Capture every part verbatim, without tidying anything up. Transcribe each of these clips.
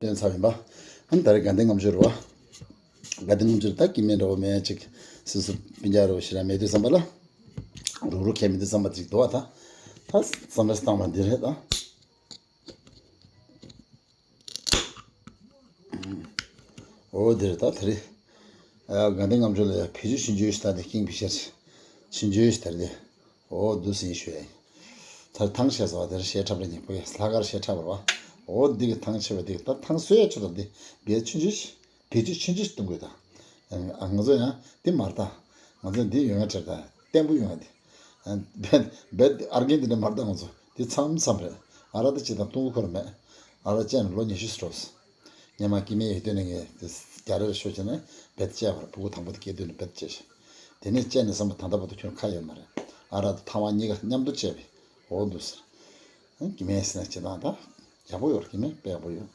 སྟོན་ཚར་ཡིན་པ། ཨ་ནི་ད་རེས་དགའ་ལྡན་ལྔ་མཆོད་རེད་བ། དགའ་ལྡན་ལྔ་མཆོད་ད་སྐྱེ་དམན་འདྲ་བོ་མེད་ཅིག་སོ་སོ་སྤུན་ཀྱག་རེ་བ་ཞེ་དྲག་མེད་དུས་ཙམ་པ་ལ། རུག་རུག་ཁྱད་མེད་དུས་ཙམ་པ་ཅིག་འདུག་བ་ད། ད་བསམ་བློ་བཏང་བ་འདི་རེད་ད། འོ་འདི་རེད་ད་ད་རེས། ཨ་དགའ་ལྡན་ལྔ་མཆོད་ལ་ཡ་བེད་སྤྱོད་ཆུང་ཆུང་ཞིག་ད་དེ་ཀིང་ཕི་ཤར། ཆུང་ཆུང་ཞིག་ད་རེས། འོ་འདུག་སེ་ཡིན་ཞུ་ཡ་ཡིན། ད་ཐང་ཆད་སོང་བ་དེར་བཤད་འཁྲབ་རེ་ཉིན་པོ་ཡ་ལྷག་དཀར་བཤད་འཁྲབ་པར་བ། འོ་འདི་གི་ཐང་ཆད་པ་འདི་གི་ད་ཐང་སོ་ཡ་ཆུ་དང་འདི་བེད་ཆུང་ཆུང་ཞིག་བེད་སྤྱོད་ཆུང་ཆུང་ཞིག་གཏོང་དགོས་ད། ཨ་ང་ཚོ་ཡང་འདི་མར་ད། ང་ཚོ་འདི་ཡོད་ང་བྲེལ་ད་བརྟན་པོ་ཡོང་ང་འདི། བེད་བེད་ཨར་གན་འདི་འདྲ་མར་ད་ང་ཚོ་འདི་མཚམས་མཚམས་རེད། ཨ་ར་ད་ཅི་དང་གཏོང་གི་ཁོ་ར་མེད། ཨ་ར་ཅན་ལོ་ཉི་ཤུ་སྲོས། ཉི་མ་སྐྱེ་དམན་ཡོད་དུས་ནས་ངས་རྒྱ་རེ་རེ་ཤོད་བྱས་ནས་བེད་སྤྱད་པར་ཕྲུ་གུ་དང་པོ་དེ་སྐྱེས་དུས་ནས་བེད་སྤྱད་ཤག་དེ་ནས་སྤྱད་ནས་བསམ་པ་ད་ལྟ་བར་དུ་ཁྱོད་ཁ་ཡོད་མ་རེད། ཨ་ར་དང་ཐང་བ་གཉིས་ཀ་མཉམ་དུ་སྤྱད་པས་འོ་འདུག་ཟེར། སྐྱེ་དམན་ཟེར་ན་སྤྱིར་བཏང་ད་ཡག་པོ་ཡོད་རེད། སྐྱེ་དམན་དཔེ་ཡག་པོ་ཡོད།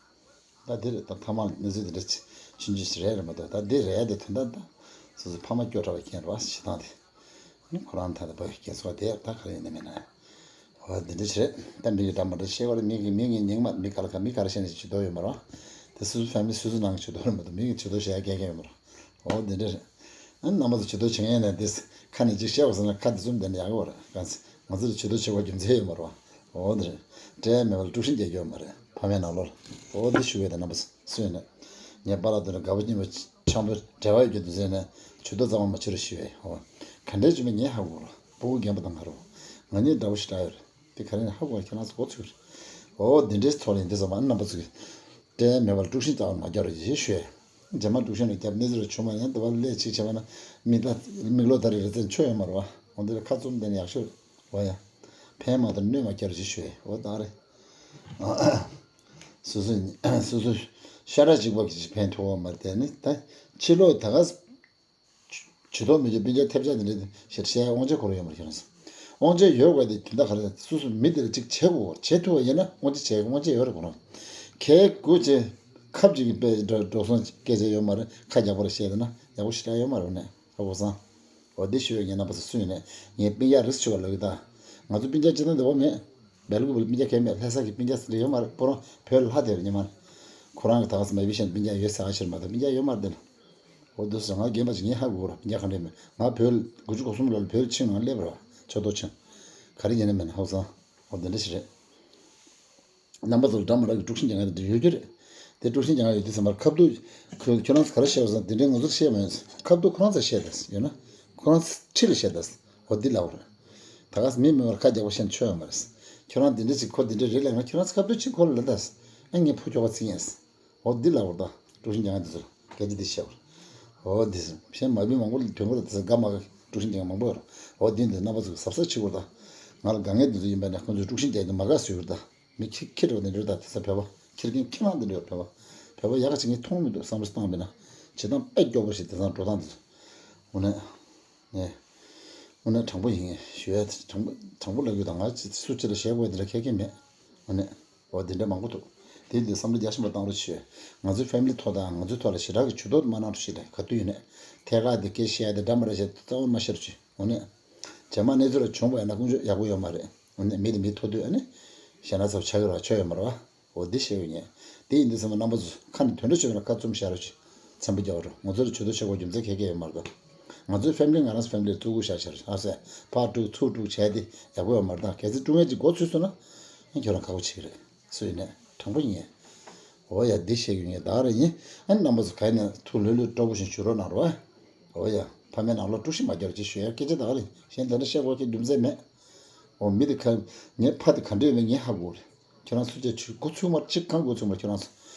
ད་འདི་རེད་ད་ཐ་མག་གནས་ཚུལ་འདི་འདྲ་ཆུང་ཆུང་ཞིག་རེད་རེད་མ་གཏོགས་ད་འདི་རེད་དེ་དོན་དག་ད་སོ་སོ་ཕ་མ་སྐྱོ་དྲགས་པའི་རྐྱེན་རེད་བ་སྤྱིར་བཏང་དེ། ཁོ་རང་ད་ལྟ་བ་རྒན་ཚོ་དེ་ད་ག་རེ་ཡིན་ནི་མིན་ན། འོ་འདི་འདྲ་ཞིག་རེད། ད་མི་གི་འདྲ་མ་འདྲ་ཤེས་པ་རེད། མི་གི་མི་གི་སྙིང་མ་མི་ག་ལ་ག་མི་ག་རེ་བཤད་ནས་ཇུས་གཏོགས་ཡོད་མ་རེད། དེ་སོ་སོ་ཕེ་མི་ལི་སོ་སོ་ནང་གི་ཇུས་གཏོགས་རེད་མ་གཏོགས་མི་གི་ཇུས་གཏོགས་བྱེད་ཡ་གལ་གལ་ཡོད་མ་རེད། འོ་འདི་འདྲ་རེད། ཨ་རྣམ་པ་ཚོ་ཇུས་གཏོགས་བྱེད་མཁན་ཡིན་ན་དེ་ཁ་ནས་ཅིག་བཤད་པ་ཟེར་ན་ཁ་དེ་ཙུམ་བསྡད་ན་ཡག་གི་རེད། གང་ཚེ་ང་ཚོ་ལ་ཇུས་གཏོགས་བྱེད་དགོས་རྒྱུ་མཚན་ཡོད་མ་རེད། འོ་འདི་རེད། འབྲས་མེད་པ་ལ་དཀྲུག་ཤིང་རྒྱག་རྒྱུ་ཡོད་མ་རེད། ཕ་མའི་ནང་ལོགས་ལ། འོ་འདི་ཞུ་བའི་དང་རྣམ་པ་ཚོ་སུ་ཡིན་ན། ངས་པཱ་ལགས་དང་དགའ་པོ་སྙིང་པོ་འཆམ་པོ་འབྲེལ་བ་ཡོད་རྒྱུ་འདུག་ཟེར་ནས་ཇུས་གཏོགས་གཙང་མ་མ་བྱེད་རོགས་ཞུ་བས། འོ། ག་འདྲའི་བྱུང་བའི་ངས་ཧ་གོ་རོགས། སྤུ་གུ་རྒན་པ་དང་ང་རོ། ང་གཉིས་འདྲ་བོ་ཞིག་འདྲ་ཡོད་རེད། དེ་ག་རེ་ཡིན་ཧ་གོ་བ་ཁྱེད་རང་ཚོ་གོ་ཚུལ་རེད། འོ་འདི་འདྲའི་ཐོག་ལ་ཡིན་དུས་ཙམ་པ་རྣམ་པ་ཚོ་གིས། འབྲས་མེད་པར་དཀྲུག་ཤིང་རྩ་བར་མ་རྒྱག་རོགས་ཞེས་ཞུ་བས། རྗེས་མ་དཀྲུག་ཤིང་ལ་རྒྱབ་གནས་ཚུལ་ལ་བྱུང་བ་ཡང་འདི་བར་ལས་ཅིག་བྱས་པ་ན་མིག་ལྟ་མིག་ལོག་ལྟ་རེ་རེ་ཙམ་ཆོ་ཡོད་མ་རེད་བ། འོ་འདི་ལ་ཁ་བཙུམ་བསྡད་ན་ཡག་ཤོས་རེད་བ་ཡ། ཕན་མ་དང་གནོད་མ་བསྐྱར་ཞེས་ཞུ་བས་འོ་ད་རེད། སོ་སོ་སོ་སོ་ཤ་ཁྲག་གཅིག་པ་གི་ཕན་ཐོགས་པ་མ་རེད། དེ་ནི་ད་ཕྱི་ལོགས་ད་ག་ཇུས་གཏོགས་མི་བྱེད་སྤུན་ཀྱག་ཐེབས་ཆག་དེ་འདྲ་ཞེས་བཤད་དབང་ཆ་ཁོ་རང་ཡོད་མ་རེད་ཁྱེད་རང་ཚོ། དབང་ཆ་ཡོད་དགོས་དེ་དོན་དག་ག་རེ་རེད། སོ་སོ་མི་དེ་ལ་གཅིག་བྱེད་དགོས་བྱེད་ཐུབ་པ་ཡིན་ན་དབང་ཆ་བྱེད་དབང་ཆ་ཡོད་རེད་ཁོ་རང་། ཁའི་དགོས་ཆེ་ཁབ་ཅིག་གི་དཔེ་འགྲོ་འགྲོ་སོང་སྐད་ཆ་ཡོད་མ་རེད། ཁ་རྒྱག་པར་བཤད་དེ་ན་ཡག་པོ་ཞེ་དྲག་ཡོད་མ་རེད་ནས་ཧ་གོ་སང་། འོ་འདི་ཞུ་བའི་ངའི་རྣམ་པ་ཚོ་སུ་ཡིན་ནས་ངའི་སྤུན་ཀྱག་རིས་ཆུ་བ་ལོ་ཡི་ད། ང་ཚོ་སྤུན་ཀྱག་ཅི་ད་འདི་བ་མེད། སྦེལ་ཀོབ་ལ་སྤུན་ཀྱག་གས་མེད། ལྷ་ས་གི་སྤུན་ཀྱག་ཡོད་མ་རེད། པོ་རང་བོད་ལ་ལྷ་དེ་རེད་ཉི་མ་རེད། ཁོ་རང་གི་ད་ག་ས་མ་བི་ཤན་སྤུན་ཀྱག་ཡོད་ས་ཆེར་མ་ད་སྤུན་ཀྱག་ཡོད་མ་རེད་དེ་ལ། འོ་འདུག་སེ་ང་རྒན་པ་ཅིག་ངས་ཧ་གོ་ར་སྤུན་ཀྱག་ག་འདྲས་མེད། ང་བོད་དགུ་བཅུ་གོ་གསུམ་ལོ་ལ་བོད་ཕྱི་ནང་སླེབས་ར་ཆོས་ཐོག་ཕྱིན། ག་རེ་ཡིན་ན་མེད་ན་ཧ་གོ་སང་། འོ་འདི་འདྲ་ཞིག་རེད། རྣམ་པ་ཚོ་ལ་འདྲ་མ་འདྲ་གི་དཀྲུག་ཤིང་རྒྱག་མཁན་དེ་འདྲ་ཡོད་རྒྱུ་རེད། དེ་དཀྲུག་ཤིང་རྒྱག་མཁན་ཡོད་དུས་ཙམ་པར་ཁ་བརྡ་ཁོས་ཁྱོད་རང་ཚོ་ག་རེ་བཤད་པ་སང་དེ་འདྲའི་ང་ཚོར་བཤད་མ་ཡོང་། ཁ་བརྡ་ཁོ་རང་ཚོར་བཤད་དང་ཡོད་ན། ཁོ་རང་ཚོ་ཁྲི་ལ་བཤད་དང་། འོ་འདི་ལབ་རེད། ད་ག་ས་མི་མེད་པར་ཁ་རྒྱག་པ་བཤད་ཆོག་ཡོད་མ་རེད། ཁྱོད་རང་འདི་འདྲ་ཅིག་ཁོ་འདི་འདྲ་རེད་ལབ་ན་ཁྱོད་རང་ཚོ་ཁ་བརྡ་ཅིག་ཁོ་ལ་ལབ་དང་། ཨ་ངས་ཕོ་ཁྱོ་ག་ཚིག་ཡིན། འོ་འདི་ལབ་རེད་ད། དཀྲུག་ཤིང་རྒྱག་མཁན་འདི་ཚོར་སྐད་ཆ་འདི་བཤད་རེད། འོ་འདི་ཚོ་གཞན་མ་བུ་མང་པོ་ལ་དོན་གོ་ལ་དེ་ཚོ་དགའ་མ་དགའ་དཀྲུག་ཤིང་རྒྱག་མཁན་མང་པོ་ཡོད་རེད། འོ་འདི་འདི་རྣམ་པ་ཚོ་གཟབ་གཟབ་བྱེད་དགོས་རེད་ད། ང་ལ་དགའ་མཁན་འདི་ཚོ་ཡིན་པ་ནས་ཁོང་ཚོས་དཀྲུག་ཤིང་རྒྱག་རྒྱུ་མ་དགའ་བཟོས་ཡོད་རེད་ད། མི་ཁྱི་ཁྱི་འདྲ་བོ་དེ་འདྲ་ད་དེ་ཚོ་བོད་པ་ཁྱི་རྒན་ཁྱི་ནག་དེ་འདྲ་ཡོད་བོད་པ། བོད་པ་ཡག་ག་ཅིག་ངས་མཐོང་མི་འདུག་བསམ་བློ་བཏང་བས་ན། བྱེད་སྟངས་དཔེ་སྐྱོ་པོ་ཞིག་དེང་སང་འགྲོ་སྟངས་དེ་ཚོ། དངོས་གནས། ངས། དངོས་གནས་དྲང་པོ་ཡིན་ངས་ཞུ་ཡ་དེ་དྲང་པོ་དྲང་པོ་ལབ་རྒྱུ་དང་ང་ཅི་སུ་ཅི་ལ་བཤད་དགོས་དེ་འདྲ་ཁྱད་ཁྱད་མེད། དངོས་གནས། འོ་དེ་འདྲ་མང་པོ་འདུག་དེ་འདི་བསམ་བློ་རྒྱ་ཆེན་པོ་བཏང་རོགས་ཞུ། ང་ཚོའི་ཕེ་མི་ལི་ཐོག་དང་ང་ཚོའི་ཐོག་ལ་ཞེ་དྲག་གི་ཇུས་གཏོགས་མ་གནང་རོགས་ཞུ་ལས་ག་དུས་ཡིན་ནས། ཐད་ཀར་དེ་སྐད་བཤད་ཡ་དེ་འདྲ་མ་འདྲ་བཤད་དེ་རྩ་བ་མ་བཤད་རོགས་ཞུ། དངོས་གནས། རྗེས་མ་གནས་ཚུལ་ལ་བྱུང་བ་ཡིན་ན་ཀུན་སྤྱོད་ཡག་པོ་ཡོད་མ་རེད། འོ་ན་མི་དེ་མི་ཐོ་དུས་ཨ་ནི། གཞན་ན་ཚབ་ཆགས་ཀྱི་ར་ཆོ་ཡོད་མ་རེད་བ། འོ་འདི་བཤད་ཡོད་ངས། དེ་ཡིན་དུས་ཚང་མ་རྣམ་པ་ཚོ་ཁ་ནས་དོན་འགྲོ་ཆོད་ན་ཁ་བཙུམ་བཞག་རོགས་བྱེད། ཚན་པོ་རྒྱག་རོགས། ང་ཚོ་ལ་ཇུས་གཏོགས་བྱེད་དགོས་རྒྱུ་མཚན་ག་གེ་ཡོད་མ་རེད་ད། ང་ཚོའི་ཕེ་མི་ལི་ང་རང་ཚོ་ཕེ་མི་ལི་ལ་བཙུགས་དགོས་བཞག་བཞག་རོགས་ཨ་སེ། ཕར་དཀྲུག་ཚུར་དཀྲུག་བྱས་ཏེ་ཡག་པོ་ཡོད་མ་རེད་ད། གལ་སྲིད་དཀྲུག་མཁན་ཅིག་མགོ་ཚོས་སོང་ན། ཨ་ཁྱོད་རང་ཁག་པོ་ཆེ་གི་རེད། སུ་ཡིན་ནས་དྲང་པོ་ཡིན་ངས། འོ་ཡ་འདི་བཤད་ཡོད་ངས་ད་ག་རེ་ཡིན། ཨ་ནི་རྣམ་པ་ཚོ་ག་ཡིན་ན་ཐུགས་ལྷོད་ལྷོད་སྤྲོ་པོ་བཞིན་བཞུགས་རོགས་གནང་རོགས་ཨ། འོ་ཡ། ཕ་མའི་ནང་ལོགས་དཀྲུག་ཤིང་མ་རྒྱག་རོགས་ཅེས་ཞུ་ཡ་སྐད་ཆ་ད་ག་རེ་གཞན་དེ་འདྲ་བཤད་དགོས་ཀྱི་རྒྱུ་མཚན་མེད། འོ་མི་དེ་ག་ངའི་ཕ་དེ་ག་འདྲ་ཡོད་མེད་ངས་ཧ་གོ་རེད། ཁྱེད་རང་ཚོ་ཅག་ཆུ་མགོ་ཚུགས་མར་གཅིག་གང་མགོ་ཚུགས་མར་ཁྱེད་རང་ཚོ།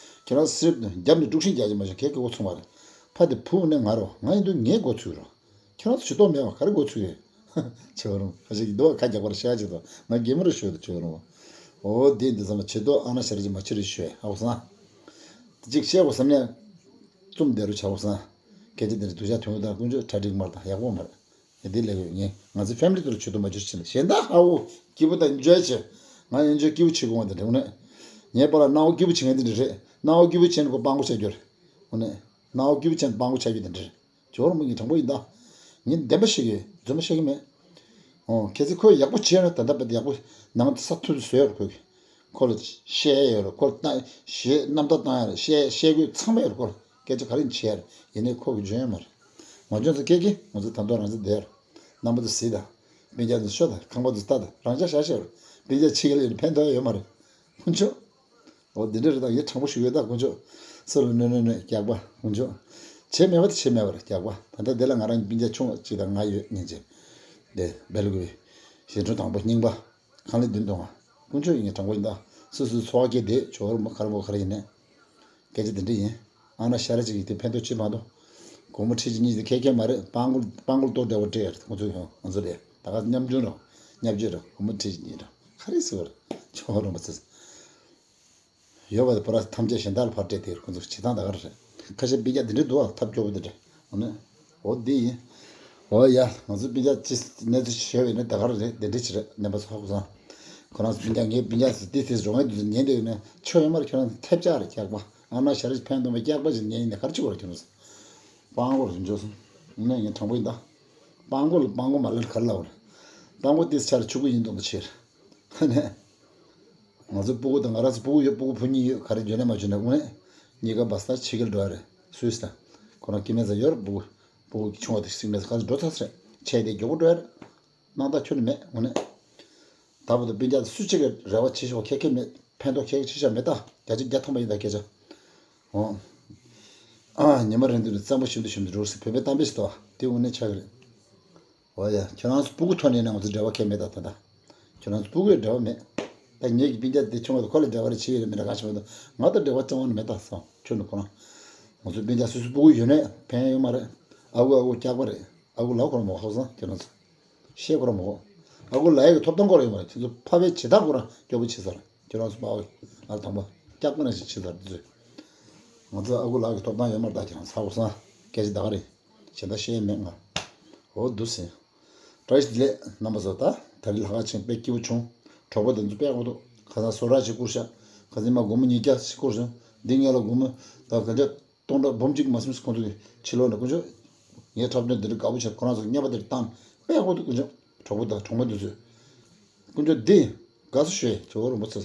ཁྱེད་རང་སེར་རྒྱབ་ནས་དཀྲུག་ཤིང་རྒྱག་གི་མ་བྱུང་གལ་གི་མགོ་ཚུགས་མ་རེད། ཕ་དེ་བུ་ནས་ང་རོ་ང་ཡིན་དུས་ངའི་མགོ་ཚུགས་རོགས། ཁྱེད་རང་ཚོ་ཇུས་གཏོགས་མེད་པ་ག་རེ་མགོ་ཚུགས་ཡོད། ཆེ་བ་རུང་ཁ་ཤས་ཀྱི་འདུག་བ་ཁ་རྒྱག་པར་ཤ་ཅིག་དང་ང་རྒན་མོ་རེ་ཤོད་དུ་ཆེ་བ་རུང་བ། འོ་དེ་འདི་ཚང་མ་ཇུས་གཏོགས་ཨ་ན་ཤ་རེ་ཅིག་མ་ཆེ་རེ་ཤོད་ཧ་གོ་སོང་ཨ། དེ་ཅིག་བཤད་དགོས་བསམ་ནས་བཙུམ་བསྡད་རུ་ཆ་གོ་སོང་ཨ། སྐད་ཆ་དེ་འདྲ་སྡུག་ཅག་ཐོན་གི་དང་ཀུན་སྤྱོད་གྲ་སྒྲིག་མར་དང་ཡག་པོ་མ་རེད། ངས་འདི་ལས་ཡོད་ངས་ང་ཚོའི་ཕེ་མི་ལི་དུ་རུ་ཇུས་གཏོགས་མ་བྱུར་ཕྱིན་ལ་གཞན་དག་ཧ་འོ་སྐྱིད་པོ་དང་འཇོལ་ཆེ། ང་ཡང་འཇོལ་སྐྱིད་པོ་བྱེད་དགོས་བ་དེ་འདྲ་འོ་ནས། ངས་པ་ལ་སྣང་བ་སྐྱིད་པོ་བྱེད་མཁན་དེ་འདྲ་རེད། སྣང་བ་སྐྱིད་པོ་བྱས་ནས་ཁོ་སྤང་པོ་བྱ་རྒྱུ་རེད། འོ་ནས། སྣང་བ་སྐྱིད་པོ་བྱས་ནས་སྤང་པོ་བྱ་རྒྱུ་དེ་འདྲ་རེད། ཇོ་རུ་མོ་ངས་དྲང་པོ་ཡིན་ད། ངས་བདེན་པ་བཤད་ཀྱི་ཡོད་རྫུན་མ་བཤད་ཀྱི་མེད། ཨོ་གལ་སྲིད་ཁོས་ཡག་པོ་བྱས་ན་ད་ལྟ་བར་དུ་ཡག་པོ་ནང་དུ་ས་ཐུར་དུ་བཟོས་ཡོད་རེད་ཁོས། ཁོ་ལ་བཤད་ཡ་ཡོད་རེད། ཁོ་ལ་བཏང་ཞེས་རྣམ་ཐར་བཏང་ཡ་རེད། བཤད་བཤད་དགོས་ཚང་མ་ཡོད་རེད། ཁོ་ལ་སྐད་ཆ་ག་རེ་བྱེད་ཡ་རེད། ཡིན་ནའི་ཁོ་གིས་འཇོན་ཡ་མ་རེད། མ་འཇོན་ཚེ་ཁྱེད་ཀྱིས་ང་ཚོ་ད་དུང་རང་བཙན་བསྡད་ཡ་རེད། རྣམ་པ་ཚོ་གཟིགས་དང་། སྤུན་ཀྱག་ཚོ་ཤོད་དང་། ཁང་པ་ཚོ་ལྟ་དང་། རང་ཅག་བཞག་བཞག་རེད། སྤུན་ཀྱག་ཕྱི་རྒྱལ་ཡོད་ནི་ཕན་ཐོགས་ཡོད་མ་རེད། ཁོང་ཚོ། འོ་འདི་འདྲ་རེད། ད་ཡིད་དྲང་པོ་ཞིག་ཡོད། ད་དཀོན་མཆོག་སུ་ལ་གནོད་གནོད་གནོད། རྒྱགས་པ་དཀོན་མཆོག་བྱེད་མེད་པ་དེ་བྱེད་མེད་པ་རེད། རྒྱགས་པ། ད་ལྟ་འདི་ལ་ང་རང་སྤུན་ཀྱག་ཆུང་བ་གཅིག་དང་ང་ཡོད། སྙིང་རྗེ། འདི་སྦེལ་ཀོབ་གཞིས་གྲོང་དང་པོ་རྙིང་པ། ཁང་ལས་བདུན་སྟོང་བ། དཀོན་མཆོག་ཡིན་ངེས་དྲང་པོ་ཡིན། ད་སོ་སོའི་འཚོ་བ་སྐྱེལ་བསྡད་ཆོག་རུ་མ་ག་རེ་མོ་ག་རེ་ཡིན་ནས། སྐད་ཆ་དེ་འདྲ་ཡིན། ཨ་ན་ཤ་ར་ཅིག་ཡིན་དེ་ཕན་ཐོགས་ཅི་མ་གཏོགས། སྒོར་མོ་ཁྲི་གཅིག་གཉིས་དེ་ཁེ་ཁེ་མ་རེད། སྤང་སྒོར་སྤང་སྒོར་ལྟོ་འདྲ་བོ་སྤྲད་ཡ་རེད། ཁོ་ཚོས་ཡང་ང་ཚོ་ལས་ད་ག་མཉམ་ཆུང་རང་མཉམ་སྤྱོད་རང་སྒོར་མོ་ཁྲི་གཅིག་གཉིས་རང་ག་རེ་ཟེར་བ་རེད། ཆོག་རུ་མ་ཚོས། ཡོད་པ་དེ་ཕོ་བྲང་ཐམས་ཅད་གཞན་དག་ལ་ཕར་སྤྲད་དེ། ཁོ་ཚོ་བྱེད་སྟངས་ད་ག་རེ་རེད། ཁ་ཤས་སྤུན་ཀྱག་འདི་འདྲ་འདུག་ཨ། ཐབས་སྐྱོ་པོ་འདི་འདྲ། འོ་ན། འོ་འདི་ཡིན། འོ་ཡ། ང་ཚོ་སྤུན་ཀྱག་ཅི་གནས་ཚུལ་ཞིག་ཤོད་པ་ཡིན་ན་ད་ག་རེ་རེད། འདི་འདྲ་ཅིག་རེད། གནས་པ་ཚོ་ཧ་གོ་སོང་། ཁོ་རང་ཚོ་སྤུན་ཀྱག་ངའི་སྤུན་ཀྱག་ཚོ་འདི་དེ་འགྲོ་མཁན་འདུག་ཟེར་ཉན་བསྡད་ཡོད་ན་ཆོ་ཡོད་མ་རེད། ཁྱོད་རང་ཐེབས་ཆག་རེད། སྐྱག་པ། ཨ་ན་ཤ་ར་ཕན་ཐོགས་མེད། སྐྱག་པ་ཅིག་ཉན་ཡིན་ན་ག་རེ་བྱེད་དགོས་རེད། ཁྱོད་རང་ཚོ་སྤང་སྒོ་རེད། འཇོག་སོང་། འོ་ན་ངས་དྲང་པོ་ཡིན་ད། སྤང་སྒོ་ལ་སྤང་སྒོ་མ་ལ་ག་རེ་ལབ་རེད། སྤང་སྒོ་དེ་ཆར་ཆུ་ཁུ་ཡིན་མདོག་མདོག་བྱས་རེད། ཨ་ནས། ང་ཚོ་སྤུ་གུ་དང་། ང་རང་ཚོ་སྤུ་གུ་ཡོད། སྤུ་གུ་བུ་གཉིས་ཡོད། ག་རེ་འཇོན་ནས་མ་འཇོན་ནས་དངོས་གནས་གཉིས་ཀ་བ་ས་ཕྱི་རྒྱལ་འགྲོ་ཡ་རེད། སུད་སི་དང་། ཁོ་རང་སྐྱེ་དམན་ས་ཡོད་རེད། སྤུ་གུ་སྤུ་གུ་ཆུང་བ་དེ་སིང་མེད་ས་ག་ཚོད་འགྲོ་ཚར་ས་རེད། ཆས་དེ་མགྱོགས་པོ་འགྲོ་ཡ་རེད། སྣང་དག་ཁྱོན་ནས་མེད་དངོས་གནས། ད་བར་དུ་སྤུན་ཀྱག་སུ་གཅིག་གིས་རེ་བ་བྱེད་ཆོག་ཁྱད་ཁྱད་མེད། ཕན་ཐོགས་ཁྱད་ཁྱད་ཆེ་ཆ་མེད་ད། བརྒྱ་ཆ་བརྒྱ་ཐམ་པ་ཡིན་ད་སྐད་ཆ། འོ། ཨ། ཉི་མ་རེ་འདི་ནི་གཙང་པོ་ཞིམ་དུ་ཞིམ་དུ་འགྲོ་སྲིད། བོད་པའི་གཏམ་དཔེ་ཞིག་འདུག་ཨ། དེ་དངོས་གནས་ཆགས་ཀྱི་རེད། འོ་ཡ། ཁྱོད་རང་ཚོ་སྤུ་གུ་ཐོག་ནས་ནི་ང་ཚོ་འབྲེལ་བ་གང་ཡང་མེད་ད། ད་ད་ཁྱོད་རང་ཚོ་སྤུ་གུའི་འབྲེལ་བ་མེད། ད་ངེད་ཀྱི་སྤུན་ཀྱག་དེ་ཆུང་བ་དང་ཁོ་ལ་འབྲེལ་བ་རེ་བྱེད་ཡོད་རེད་མེད་རེད་གང་ཤེས་མ་གཏོགས། ང་དང་འབྲེལ་བ་རྩ་བ་ནས་མེད་ད་བསམ། ཁྱོད་ནི་ཁོ་རང་། ང་ཚོའི་སྤུན་ཀྱག་སོ་སོའི་སྤུ་གུ་ཡོད་ནའི་ཕན་ཡོད་མ་རེད། ཨ་ཁུ་ཨ་ཁུ་སྐྱག་པ་རེད། ཨ་ཁུ་ལབ་ཁོ་རང་མ་གོ་བསམ། ཁྱོད་རང་ཚོ། བཤད་ཁོ་རང་མ་གོ། ཨ་ཁུ་ལབ་ཡག་གི་ཐོབ་ཐང་ཁོ་རང་ཡོད་མ་རེད། ཁྱོད་ཚོ་ཕ་བའི་བྱེད་སྟངས་ཁོ་རང་སྐྱོ་པོ་བྱེད་ས་རེད། ཁྱོད་རང་ཚོ་དཔའ་བོ་ཨ་དང་པོ་སྐྱག་པ་ནང་བཞིན་བྱེད་ས་རེད་དེ་ཚོས། ང་ཚོ་ཨ་ཁུ་ལགས་ཀྱི་ཐོབ་ཐང་ཡོད་མ་རེད་ད། ཁྱེད་རང་ཚ་བོ་སང་སྐད་ཆ་ད་ག་རེད། གཞན་དག་བཤད་མེད་ང་། འོ་འདུག་ཟེར། བཀྲ་ཤིས་བདེ་ལེགས་རྣམ་པ་ཚོ། ད་ད་རེས་ལྷག་དཀར་ཆེན་དཔེ་སྐྱིད་པོ་བྱུང་། གྲོགས་པོ་དེ་ཚོ་དཔེ་ཡག་པོ་འདུག་ཁ་སང་བཟོ་གྲྭ་ཞིག་བསྐུར་ཤག་ཁ་སང་མ་སྒོར་མོ་ཉིས་བརྒྱ་ཞིག་བསྐུར་སོང་། འདི་ངེད་ལ་སྒོར་མོ་ད་ག་འདྲ་སྟོང་ཕྲག་འབུམ་གཅིག་མ་ཟིན་ཁོང་ཚོ་གི་ཕྱི་ལོགས་ནས། དཀོན་མཆོག་ངའི་འཁྲབ་སྟོན་འདི་འདྲ་དགའ་པོ་བྱས། ཁོ་རང་ཚོ་བརྙས་པ་འདི་འདྲ་བཏང་། དཔེ་ཡག་པོ་འདུག་དཀོན་མཆོག་གྲོགས་པོ་དང་གྲོགས་མོ་འདི་ཚོས། དཀོན་མཆོག་འདི་དགའ་བསུ་ཞུ་ཡས། ཇོ་བོ་རིན་པོ་ཆེ།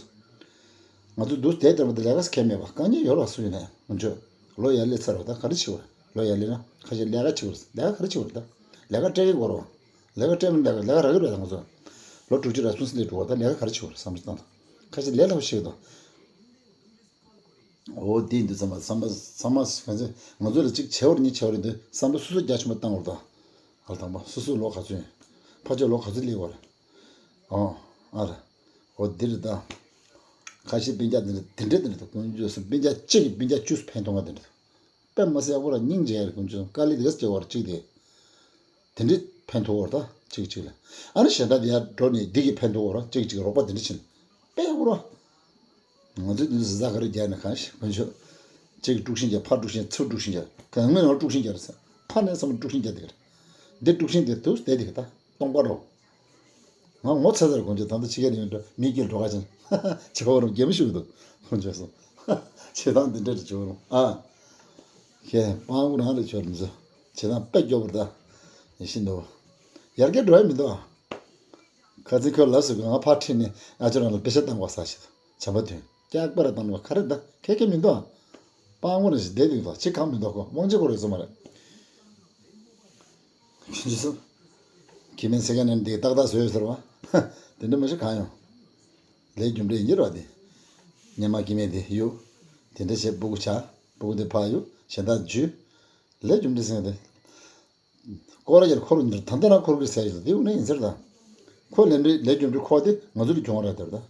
ང་ཚོ་འདུག་དེ་ལྟར་བ་དེ་ལས་ཀ་ཁྱད་མེད་པ་དཀའ་ངལ་ཡོད་ར་སུ་ཡིན་ནའི། དཀོན་མཆོག་ལོ་ཡར་སླེབས་ཚར་བ་ད་ག་རེ་བྱེད་དགོས་རེད། ལོ་ཡར་སླེབས་ན་ཁ་ཤས་ལས་ཀ་བྱེད་དགོས་རེད། ལས་ཀ་ག་རེ་བྱེད་དགོས་རེད་ད། ལས་ཀ་སྤྲད་ཀྱི་དགོས་རེད་བ། ལས་ཀ་སྤྲད་མིན་ལས་ཀ་ལས་ཀ་རག་གི་རེད་ད། ང་ཚོ་ལོ་དྲུག་ཅུ་རེ་ཟུང་སླེབས་འགྲོ་བ་ད། ལས་ཀ་ག་རེ་བྱེད་དགོས་རེད་བསམ་བློ་བཏང་དང་། ཁ་ཤས་ལས་སླ་པོ་ཤེས་དང་། འོ་དེ་འདི་ཚང་མ་ཚང་མ་ཚང་མ་གང་ཚེ་ང་ཚོ་ལ་གཅིག་བྱས་པ་རེད་གཉིས་བྱས་པ་རེད་འདི་བསམ་བློ་སོ་སོ་རྒྱ་ཆེན་པོ་བཏང་དགོས་རེད་ད། ཨ་ལ་དང་པོ་སོ་སོའི་ལོ་ག་ཚོད་ཡིན། ཕར་ཕྱོགས་ལོ་ག་ཚོད་སླེབས་པ་རེད། ཨོ། ཨ་རེད། འོ་འདི་རེད་ད། ཁ་ཤས་སྤུན་ཀྱག་འདི་འདྲ་འདི་འདྲ་འདི་འདྲ་དང་། དཀོན་མཆོག་གསུམ་སྤུན་ཀྱག་གཅིག་གིས་སྤུན་ཀྱག་བཅུ་ཕན་ཐོགས་ང་འདི་འདྲ་དང་། དཔེ་མ་སྲིད་ཡག་པོ་ར་སྙིང་རྗེ་ཡ་རེད། དཀོན་མཆོག་གསུམ་དཀའ་ལས་དེ་ག་ཚོད་བར་གཅིག་དེ། དེ་འདྲའི་ཕན་ཐོགས་བར་ད་གཅིག་གཅིག་ལ། ཨ་ནི་གཞན་དག་དེ་ཡར་འགྲོ་ནས་འདི་གིས་ཕན་ཐོགས་བར་གཅིག་གཅིག་རོགས་པ་དེ་འདྲ་བྱེད་ན་དཔེ་ཡག་པོ་ར། ང་ཚོས་འདི་ཚོ་གཟའ་ག་རེ་རྒྱག་ན་གང་ཞིག་དཀོན་མཆོག་གཅིག་གིས་དཀྲུག་ཤིང་རྒྱག་ཕར་དཀྲུག་ཤིང་ཚུར་དཀྲུག་ཤིང་རྒྱག་གང་ངོས་ནང་དཀྲུག་ཤིང་རྒྱག་རེད་ཟེར། ཕར་ནས་བསམ་བློ་དཀྲུག་ཤིང་རྒྱག་དེ་ག་རེད། འདི་དཀྲུག་ཤིང་དེ་དུས་བསྡད་དེ་ག་ད་སྟོང་པ་རོ། ང་ངོ་ཚ་ཚ་རེད། དཀོན་མཆོག་ད་ལྟ་ཕྱི་རྒྱལ་ནས་ཡོང་འགྲོ་མི་སྐྱིད་འགྲོ་ཁ་ཅན། ཆེ་བ་རུང་རྒན་མོ་ཞིག་འདུག་དཀོན་མཆོག་གསུམ། བྱེད་སྟངས་འདི་འདྲ་རེད་ཆེ་བ་རུང་ཨ། ཁྱེད་སྤང་པོ་རང་རེད་ཆོག་རེད་འཛུལ། བྱེད་སྟངས་དཔེ་སྐྱོ་པོ་རེད་ད། ཡིན་ཤིན་ཏུ། ཡར་རྒྱས་འགྲོ་ཡ་མི་འདུག་ཨ། ཁ་ཚིག་ཁོས་ལབ་སོང་གི། ང་ཕར་ཁྲིད་ནས་ཨ་ཅོ་རང་ལ་པེ་ཤ་བཏང་དགོས་ས་ཞིག་བྱམས་པ་དོན། སྐྱག་པ་ར་བཏང་བ་ག་རེ་ད་ཁེ་ཁེ་མི་འདུག་ཨ། སྤང་བོ་ནས་ཞིག་བསྡད་འདུག་ད་ཅི་གང་མི་འདུག་ཁོ་དབང་ཆ་ཁོ་རེ་ཚོ་མ་རེད། ཁྱེད་ཚོ། ཁྱི་སྨན་ཚེ་ག་ནས་འདི་ཏག་ཏག་བཟོས་ཡོད་ཟེར་བ། དེ་འདྲ་མ་ཤི་གང་ཡོང་། ལས་རྒྱུ་འབྲས་ཡིན་གྱི་རེད་བ་དེ། སྔོན་མ་ཁྱི་སྨན་དེ་གཡུག་དེ་འདྲ་བྱས་སྤུ་གུ་ཆགས། སྤུ་གུ་དེ་ཕར་གཡུག་གཞན་དག་འཇུས། ལས་རྒྱུ་འབྲས་ཟེར་ཡ་དེ། སྐོར་ར་ཡར་འཁོར་གྱི་འདུག་ད་ལྟ་རང་འཁོར་གྱི་ཟེར་ཡོད་དེ་དངོས་གནས་ཡིན་ཟེར་ད། ཁོ་ལས་འབྲས་ལས་རྒྱུ་འབྲས་ཁོ་དེ་ང་ཚོ་ལ་གྱོང་རག་དེར་ད།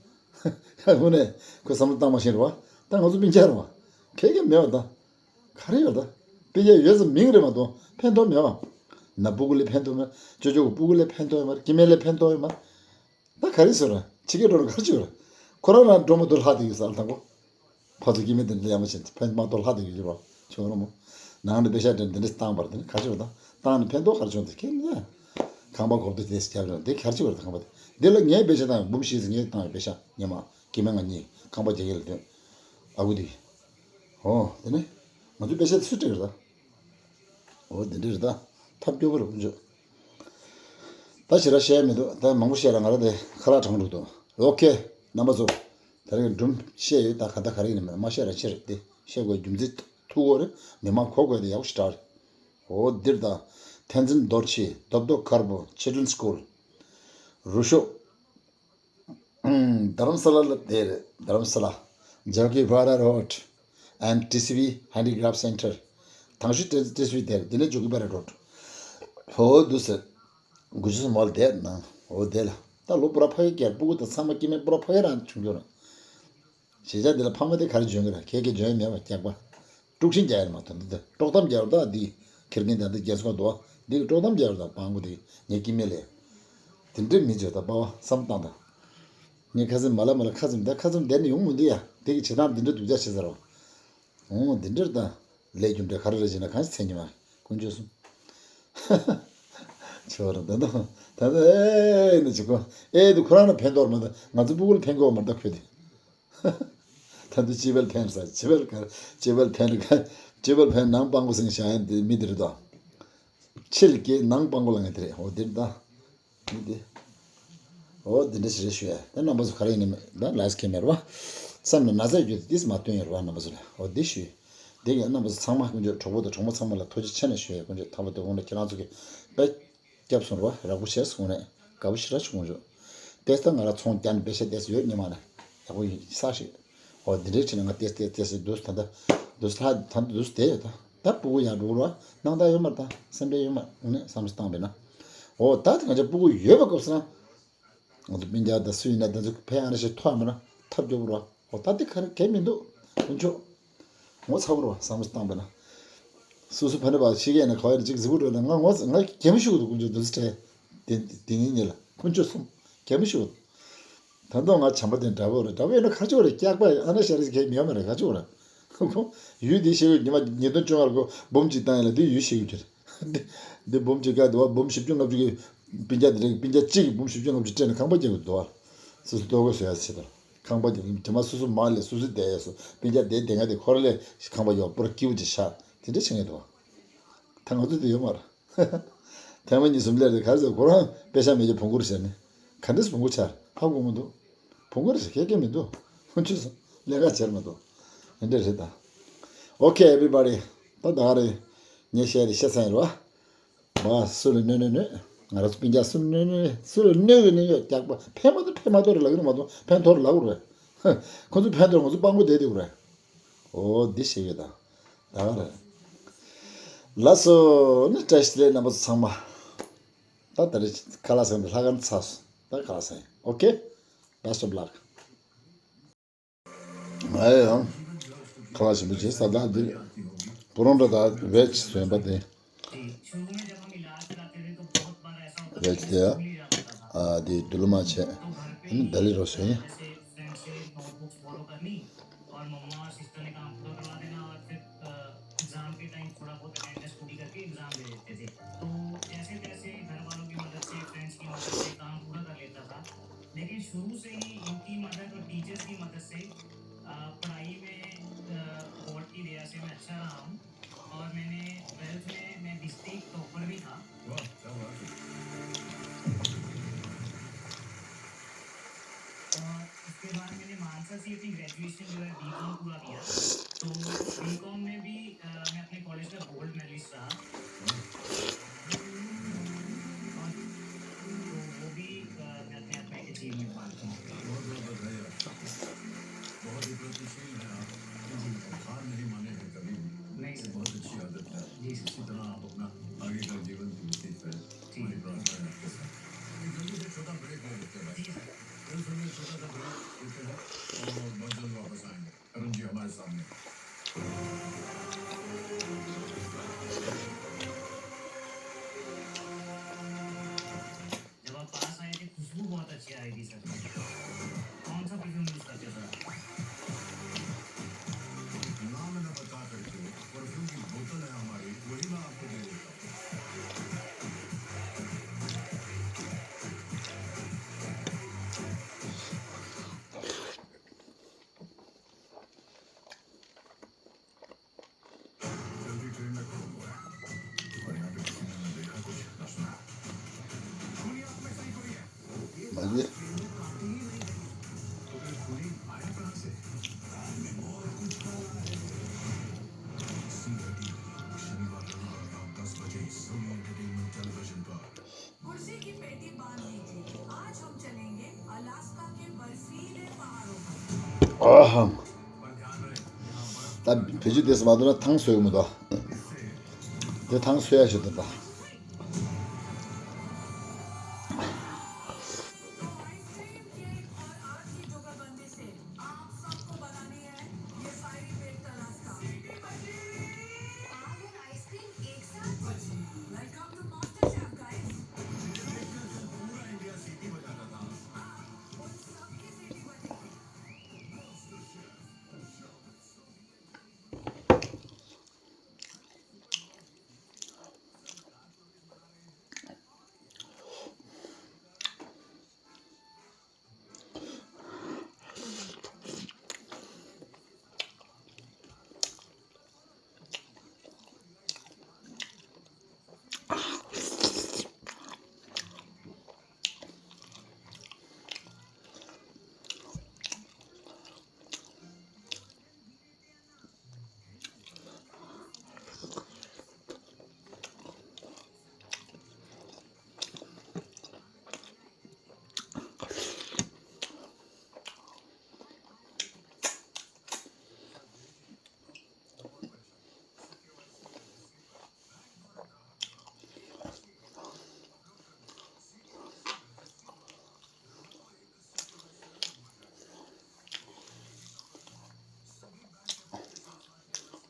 དངོས་གནས་ཁོས་བསམ་བློ་བཏང་མ་ཤེས་རེད་བ། ད་ང་ཚོ་སྤུན་ཀྱག་རེད་བ། ཁེ་གེ་མེད་བ་ད། ག་རེ་ཡོད་ད། སྤུན་ཀྱག་ཡོད་ཙམ་མིང་རེད་མ་གཏོགས་ཕན་ཐོགས་མེད་བ། ན་སྤུ་གུ་ལ་ཕན་ཐོགས་མེད། ཅོ་ཅོ་གི་སྤུ་གུ་ལ་ཕན་ཐོགས་ཡོད་མ་རེད། སྐྱེ་དམན་ལ་ཕན་ཐོགས་ཡོད་མ་རེད། ད་ག་རེ་ཟེར་ར། ཕྱི་རྒྱལ་འགྲོ་ན་ག་རེ་བྱེད་ར། ཁོ་རང་རང་འགྲོ་མ་ཐུབ་ལྷག་དེ་ཡོད་ས་ཨ་ལ་དང་པོ། ཕ་ཚོ་སྐྱེ་དམན་དེ་འདྲ་ཡག་མ་བྱེད་ཕན་མ་གཏོགས་ལྷག་དེ་ཡོད་ར། ཆོག་ར་མོ། ནང་ནས་པེ་ཤ་དེ་འདི་འདྲ་བཏང་བར་དེ་ནི་ག་རེ་བྱེད་ར། ད་བཏང་ནས་ཕན་ཐོགས་ག་རེ་བྱུང་དེ་ཁྱེད་ནི། ཁང་པ་གོབ་དེ་དེ་སྐྱབས་ར་དེ་ག་རེ་བྱེད་ར། ད་ཁང་པ་དེ་འདི་ལ་ངས་པེ་ཤ་བཏང་འབུམ་བཞི་ཙམ་ངས་བཏང་པེ་ཤ་ཉི་མ་སྐྱེ་དམན་ང་གཉིས་ཁང་པ་རྒྱག་གི་ལ་དོན། ཨ་ཁུ་དེ། ཨོ་དེ་ནི། ང་ཚོ་པེ་ཤ་དེ་སུ་སྤྲད་ར་ད། འོ་འདི་འདྲ་རེད་ད། ཐབས་སྐྱོ་པོ་རེད་དཀོན་མཆོག་ད་ཞེ་དྲག་བཤད་མི་འདུག་ད་མང་པོ་བཤད་ལ་ང་རང་དེ་ཁ་ལག་གྲང་འགྲོ་འདུག་ཨོ་ཁེ། རྣམ་པ་ཚོ། ད་རེས་སྒྲུང་བཤད་ཡོད། ད་ག་ད་ག་རེ་ཡིན་ནམ་མ་བཤད་ར་ཕྱིར་དེ་བཤད་དགོས་རྒྱུ་མཚན་ཐུག་གོ་རེད། མི་མང་གོ་དགོས་དེ་ཡག་པོ་ཞེ་དྲག་རེད། འོ་འདིར་ད། ཐན་ཛིན་རྡོ་རྗེ་རྡོབ་རྡོ་དཀར་པོ་Children's School། རུ་ཤོག་རྡ་རམ་ས་ལ་ལ་དེ་རེད། རྡ་རམ་ས་ལ། Jogibara Road and T C V Handicraft Center། དང་ཤོས་ཏི་སི་ཝི་དེར། དེ་ནས་ཇོ་གི་པ་ར་རོ་ཌི། ཧོ་འདུག་ཟེར། དགུ་བཅུ་སོ་མ་ལ་དེར་ན། ཧོ་དེ་ལ། ད་ལོ་པུ་ར་ཕ་གི་སྐྱེར་སྤུ་གུ་དང་ཚང་མ་སྐྱེ་དམན་པུ་ར་ཕ་གི་རང་བྱུང་རྒྱུ་རེད། གཞིས་ཆགས་འདི་ལ་ཕ་མ་དེ་ག་རེ་འཇོན་གི་རེད། ཁྱེད་ཀྱིས་འཇོན་ཡ་མེད་པ་སྐྱག་པ། དཀྲུག་ཤིང་རྒྱག་ཡ་མ་ཐོན་འདི་དཀྲོག་གཏམ་རྒྱག་རོགས་ད། འདི་ཁྱེར་མཁན་ད་འདི་རྒྱལ་ཚོགས་འདུག་བ། འདི་གི་དཀྲོག་གཏམ་རྒྱག་རོགས་ད། སྤང་གོ་དེ་ངས་སྐྱེ་དམན་ལས། དེ་འདྲའི་མི་བརྗོད་ད་པ་བ་བསམ་བཏང་ད། ངས་ཁ་སེམས་མ་ལ་མ་ལ་ཁ་ཚིམ་ད། ཁ་ཚིམ་བསྡད་ནས་ཡོང་མི་འདུག་ཡ། དེ་གི་བྱེད་སྟངས་འདི་འདྲ་སྡུག་ཅག་བྱེད་ཟེར་བ། འོང་འདི་འདྲར་ད། ལས་རྒྱུ་འབྲས་ག་རེ་རེད་ཟེར་ན་གང་ཞིག་མཚན་ཉི་མ། དཀོན་མཆོག་གསུམ། ཆོག་རེད་ད་ད་ད་ད་ཨེ་ནི་ཅི་གོ། ཨེ་དུ་ཁོ་རང་ལ་ཕན་ཐོགས་མ་ད། ང་ཚོ་སྤུ་གུ་ལ་ཕན་གོ་མ་ད་ཁོས་དེ། ད་དུ་སྤྱི་བལ་ཕན་ས་སྤྱི་བལ་ག་སྤྱི་བལ་ཕན་ག་སྤྱི་བལ་ཕན་ནང་སྤང་གོ་སེང་ཤ་ཡན་དེ་མི་དེ་རེད་ད། ཕྱི་ལ་སྐྱེས་ནང་སྤང་གོ་ལ་ངས་དེ་རེད། འོ་དེ་རེད་ད། འདི། འོ་འདི་འདྲ་ཞིག་རེད་ཞུ་ཡ། ད་རྣམ་པ་ཚོ་ག་རེ་ཡིན་ནམ་ད་ལའིག་ཁེ་མེད་རེད་བ། བསམ་ན་ན་ཚ་ཡོད་དེ་ཏིས་མ་སྟོན་ཡོད་རེད་བ། རྣམ་པ་ཚོ་ལ་འོ་འདི་ཞུ། འདི་གི་རྣམ་པ་ཚོ་ཚང་མ་དཀོན་མཆོག་གྲོགས་པོ་དང་གྲོགས་མོ་ཚང་མ་ལ་ཐུགས་རྗེ་ཆེ་ནས་ཞུ་ཡ། དཀོན་མཆོག་ཐར་པ་དེ་འོང་ལ་ཁྱེད་རང་ཚོ་གི་དཔེ་སྐྱབས་སོང་རེད་བ། རག་པོ་བྱས་སོང་ནས་དགའ་པོ་ཞེ་དྲག་བྱུང་མཆོག་ཏེས་ད་ང་ར་ཚོང་རྒྱག་ནས་པེ་ཤ་ཏེས་ཡོད་ཉི་མ་ནས་ཡག་པོ་ཡིན་ས་ཞིག་འོ་འདི་འདྲའི་ཕྱིར་ན་ང་ཏེས་ཏེས་ཏེས་སེ་འདུག་ད་ལྟ་འདུག་ལྷ་ད་ལྟ་འདུག་བསྡད་ཡོད་ད། ད་སྤུ་གུ་ཡང་འགྲོ་ར་སྣང་དག་ཡོད་མ་རེད། ད་སེམས་ཁྲལ་ཡོད་མ་རེད། ངས་བསམ་བློ་བཏང་བས་ན། འོ་ད་དེ་ང་ཚོ་སྤུ་གུ་ཡོད་པ་སྐབས་སུ་ན། ང་ཚོ་སྤུན་ཀྱག་ད་སུ་ཡིན་ན་ད་ཚོ་ཕན་ཨ་ར་ཞིག་ཐོག་མ་ན་ཐབས་སྐྱོ་བོ་ར། འོ་ད་དེ་ག་རེ་གལ་མི་འདུག་དཀོན་མཆོག་ངོ་ཚ་བོ་ར་བསམ་བློ་བཏང་བས་ན། སུ་སུ་ཕ་ནི་བ་ཤི་གས་ན་ག་བ་ཡིན་ཅིག་གཟིགས་པོ་རོལ་ན་ང་ངོ་ང་གད་མོ་ཤུགས་འདུག་དཀོན་མཆོག་འདུག་སེ་དྲན། དེ་དེ་ཉིན་ཉིན་ལ་དཀོན་མཆོག་གསུམ་གད་མོ་ཤུགས་འདུག་ད་དུང་ང་བྱམས་པ་དེ་འདྲ་བོ་རེད། འདྲ་བོ་ཡིན་ན་ཁ་ཕྱོགས་རེད། སྐྱག་པ་ཨ་ན་ཤ་རེ་གས་མི་ཡོང་མ་རེད། ཁ་ཕྱོགས་རེད། ཁོ་ཡུལ་འདི་ཤེས་ཡོད། ཉི་མ་ཉིས་སྟོང་བཅོ་ལྔ་ལ་ཁོ་འབུམ་གཅིག་བཏང་ཡིན་ལ་འདི་ཡུལ་ཤེས་ཡོད་ཀྱི་རེད། འདི་འདི་འབུམ་གཅིག་ག་འདི་བ་འབུམ་བཞི་བཅུ་ལྔ་བཅུ་གི་སྤུན་ཀྱག་འདི་འདྲ་གི་སྤུན་ཀྱག་གཅིག་གི་འབུམ་བཞི་བཅུ་ལྔ་བཅུ་སྤྲད་ནས་ཁང་པ་རྒྱག་གི་འདུག་བ། སོ་སོ་ལྟོ་གོས་བཟོ་ཡ་ཟེར་དང་ཁང་པ་རྒྱག་གི་དྲི་མ་སོ་སོ་མ་ལས་སོ་སོ་བསྡད་ཡ་སོ་སྤུན་ཀྱག་དེ་དེ་སྔ་དེ་ཁོ་ར་ལས་ཁང་པ་ཡོད་པོ་ར་སྐྱིད་པོ་ཅིག་ཤག་དེ་འདྲ་བྱེད་ངེས་འདུག་བ། ད་ང་ཚོ་དེ་ཡོད་མ་རེད། ཐེངས་མ་གཉིས་གསུམ་སླེབས་རེད། ག་རེ་ཟེར་ཁོ་རང་དཔེ་ཆ་མེད་ཀྱི་བོང་གུ་རེད་ཟེར་ནས། ག་འདྲས་བོང་གུ་ཆགས་ཧ་གོ་མི་འདུག་བོང་གུ་རེད་ཟེར་ཁྱད་ཀྱང་མི་འདུག་ཁོ་ཆུ་སོང་ལས་ཀ་བྱེད་མི་འདུག་འདི་འདྲ་རེད་ད། Okay everybody། ད་ད་ག་རེད། ངས་བཤད་རེད་བཤད་ཚར་ཡིན་རེད་བ། བ་སུ་ལ་གནོད་གནོད་གནོད། ང་རང་ཚོ་སྤུན་ཀྱག་སུ་ལ་གནོད་གནོད་སུ་ལ་གནོད་གི་གནོད་ཡོད་སྐྱག་པ་ཕན་མ་ཐོགས་ཕན་མ་ཐོགས་རེད་ལབ་གི་རེད་མ་གཏོགས་ཕན་ཐོགས་རེད་ལབ་གི་རེད། ཁོ་ཚོ་ཕན་ཐོགས་ང་ཚོ་སྤང་པོ་བསྡད་བསྡད་གི་རེད། འོ་འདི་ཞིག་ཡོད་ད། ད་ག་རེད། ལགས་སོ་ནི་བཀྲ་ཤིས་བདེ་ལེགས་རྣམ་པ་ཚོ་ཚང་མ། ད་ད་རེས་ཁ་ལག་ཟ་མཁན་ལྷ་ཁང་ཚར་སོང་། ད་ཁ་ལག་ཟ་ཡིན། Okay best of luck། ཨེ་ཡང་ཁ་ལག་ཞིམ་པོ་བྱས་ས་ད་འདི་པུ་རོང་ཊ་ད་བེ་ཇི་ཟོན་པ་དེ། བེ་ཇི་དེ་ཨ་དེ་དུ་ལུ་མ་བྱས་ཨ་ནི་ད་ལི་རོ་ཟོན་ཡ། और मम्मा और सिस्टर ने काम पूरा करवा देना और फिर एग्जाम के टाइम थोड़ा बहुत अटेंडेंस पूरी करके एग्जाम दे देते थे। तो जैसे तैसे घर वालों की मदद से, फ्रेंड्स की मदद से काम पूरा कर लेता था। लेकिन शुरू से ही इनकी मदद और टीचर्स की मदद से पढ़ाई में बोर्ड की वजह से मैं अच्छा रहा हूँ। और मैंने ट्वेल्थ में मैं डिस्ट्रिक्ट टॉपर भी था। वाह, क्या बात है। और उसके बाद मैंने मानसा से अपनी ग्रेजुएशन जो है बीकॉम पूरा किया। तो बीकॉम में भी मैं अपने कॉलेज का गोल्ड मेडलिस्ट रहा। और तो वो भी मैं अपने आप में एक अचीवमेंट मानता हूँ। बहुत बहुत बधाई आपको। बहुत ही प्रगतिशील है आप। जी। हार नहीं माने हैं कभी भी। नहीं सर। बहुत अच्छी आदत है। जी सर। इसी तरह आप अपना आगे का जीवन व्यतीत करें। जी। हमारी प्रार्थना है आपके साथ। एक जल्दी से छोटा ब्रेक ले लेते हैं भाई। जी सर। फिर फिर छोटा सा ब्रेक लेते हैं और बहुत जल्द वापस आएंगे। अरुण जी हमारे सामने। जब आप पास आए थे, खुशबू बहुत अच्छी आ रही थी सर। कौन सा परफ्यूम यूज़ करते हो सर आप? नाम ना बता करके परफ्यूम की बोतल है हमारी, वही मैं आपको दे देता हूँ। ཨ་ཧམ། ད་བེད་སྤྱོད་དེ་ཙམ་མ་འདུག་ན་ཐང་སོས་ཀྱི་མི་འདུག་དེ་ཐང་སོས་ཡ་ཞིག་འདུག་ད།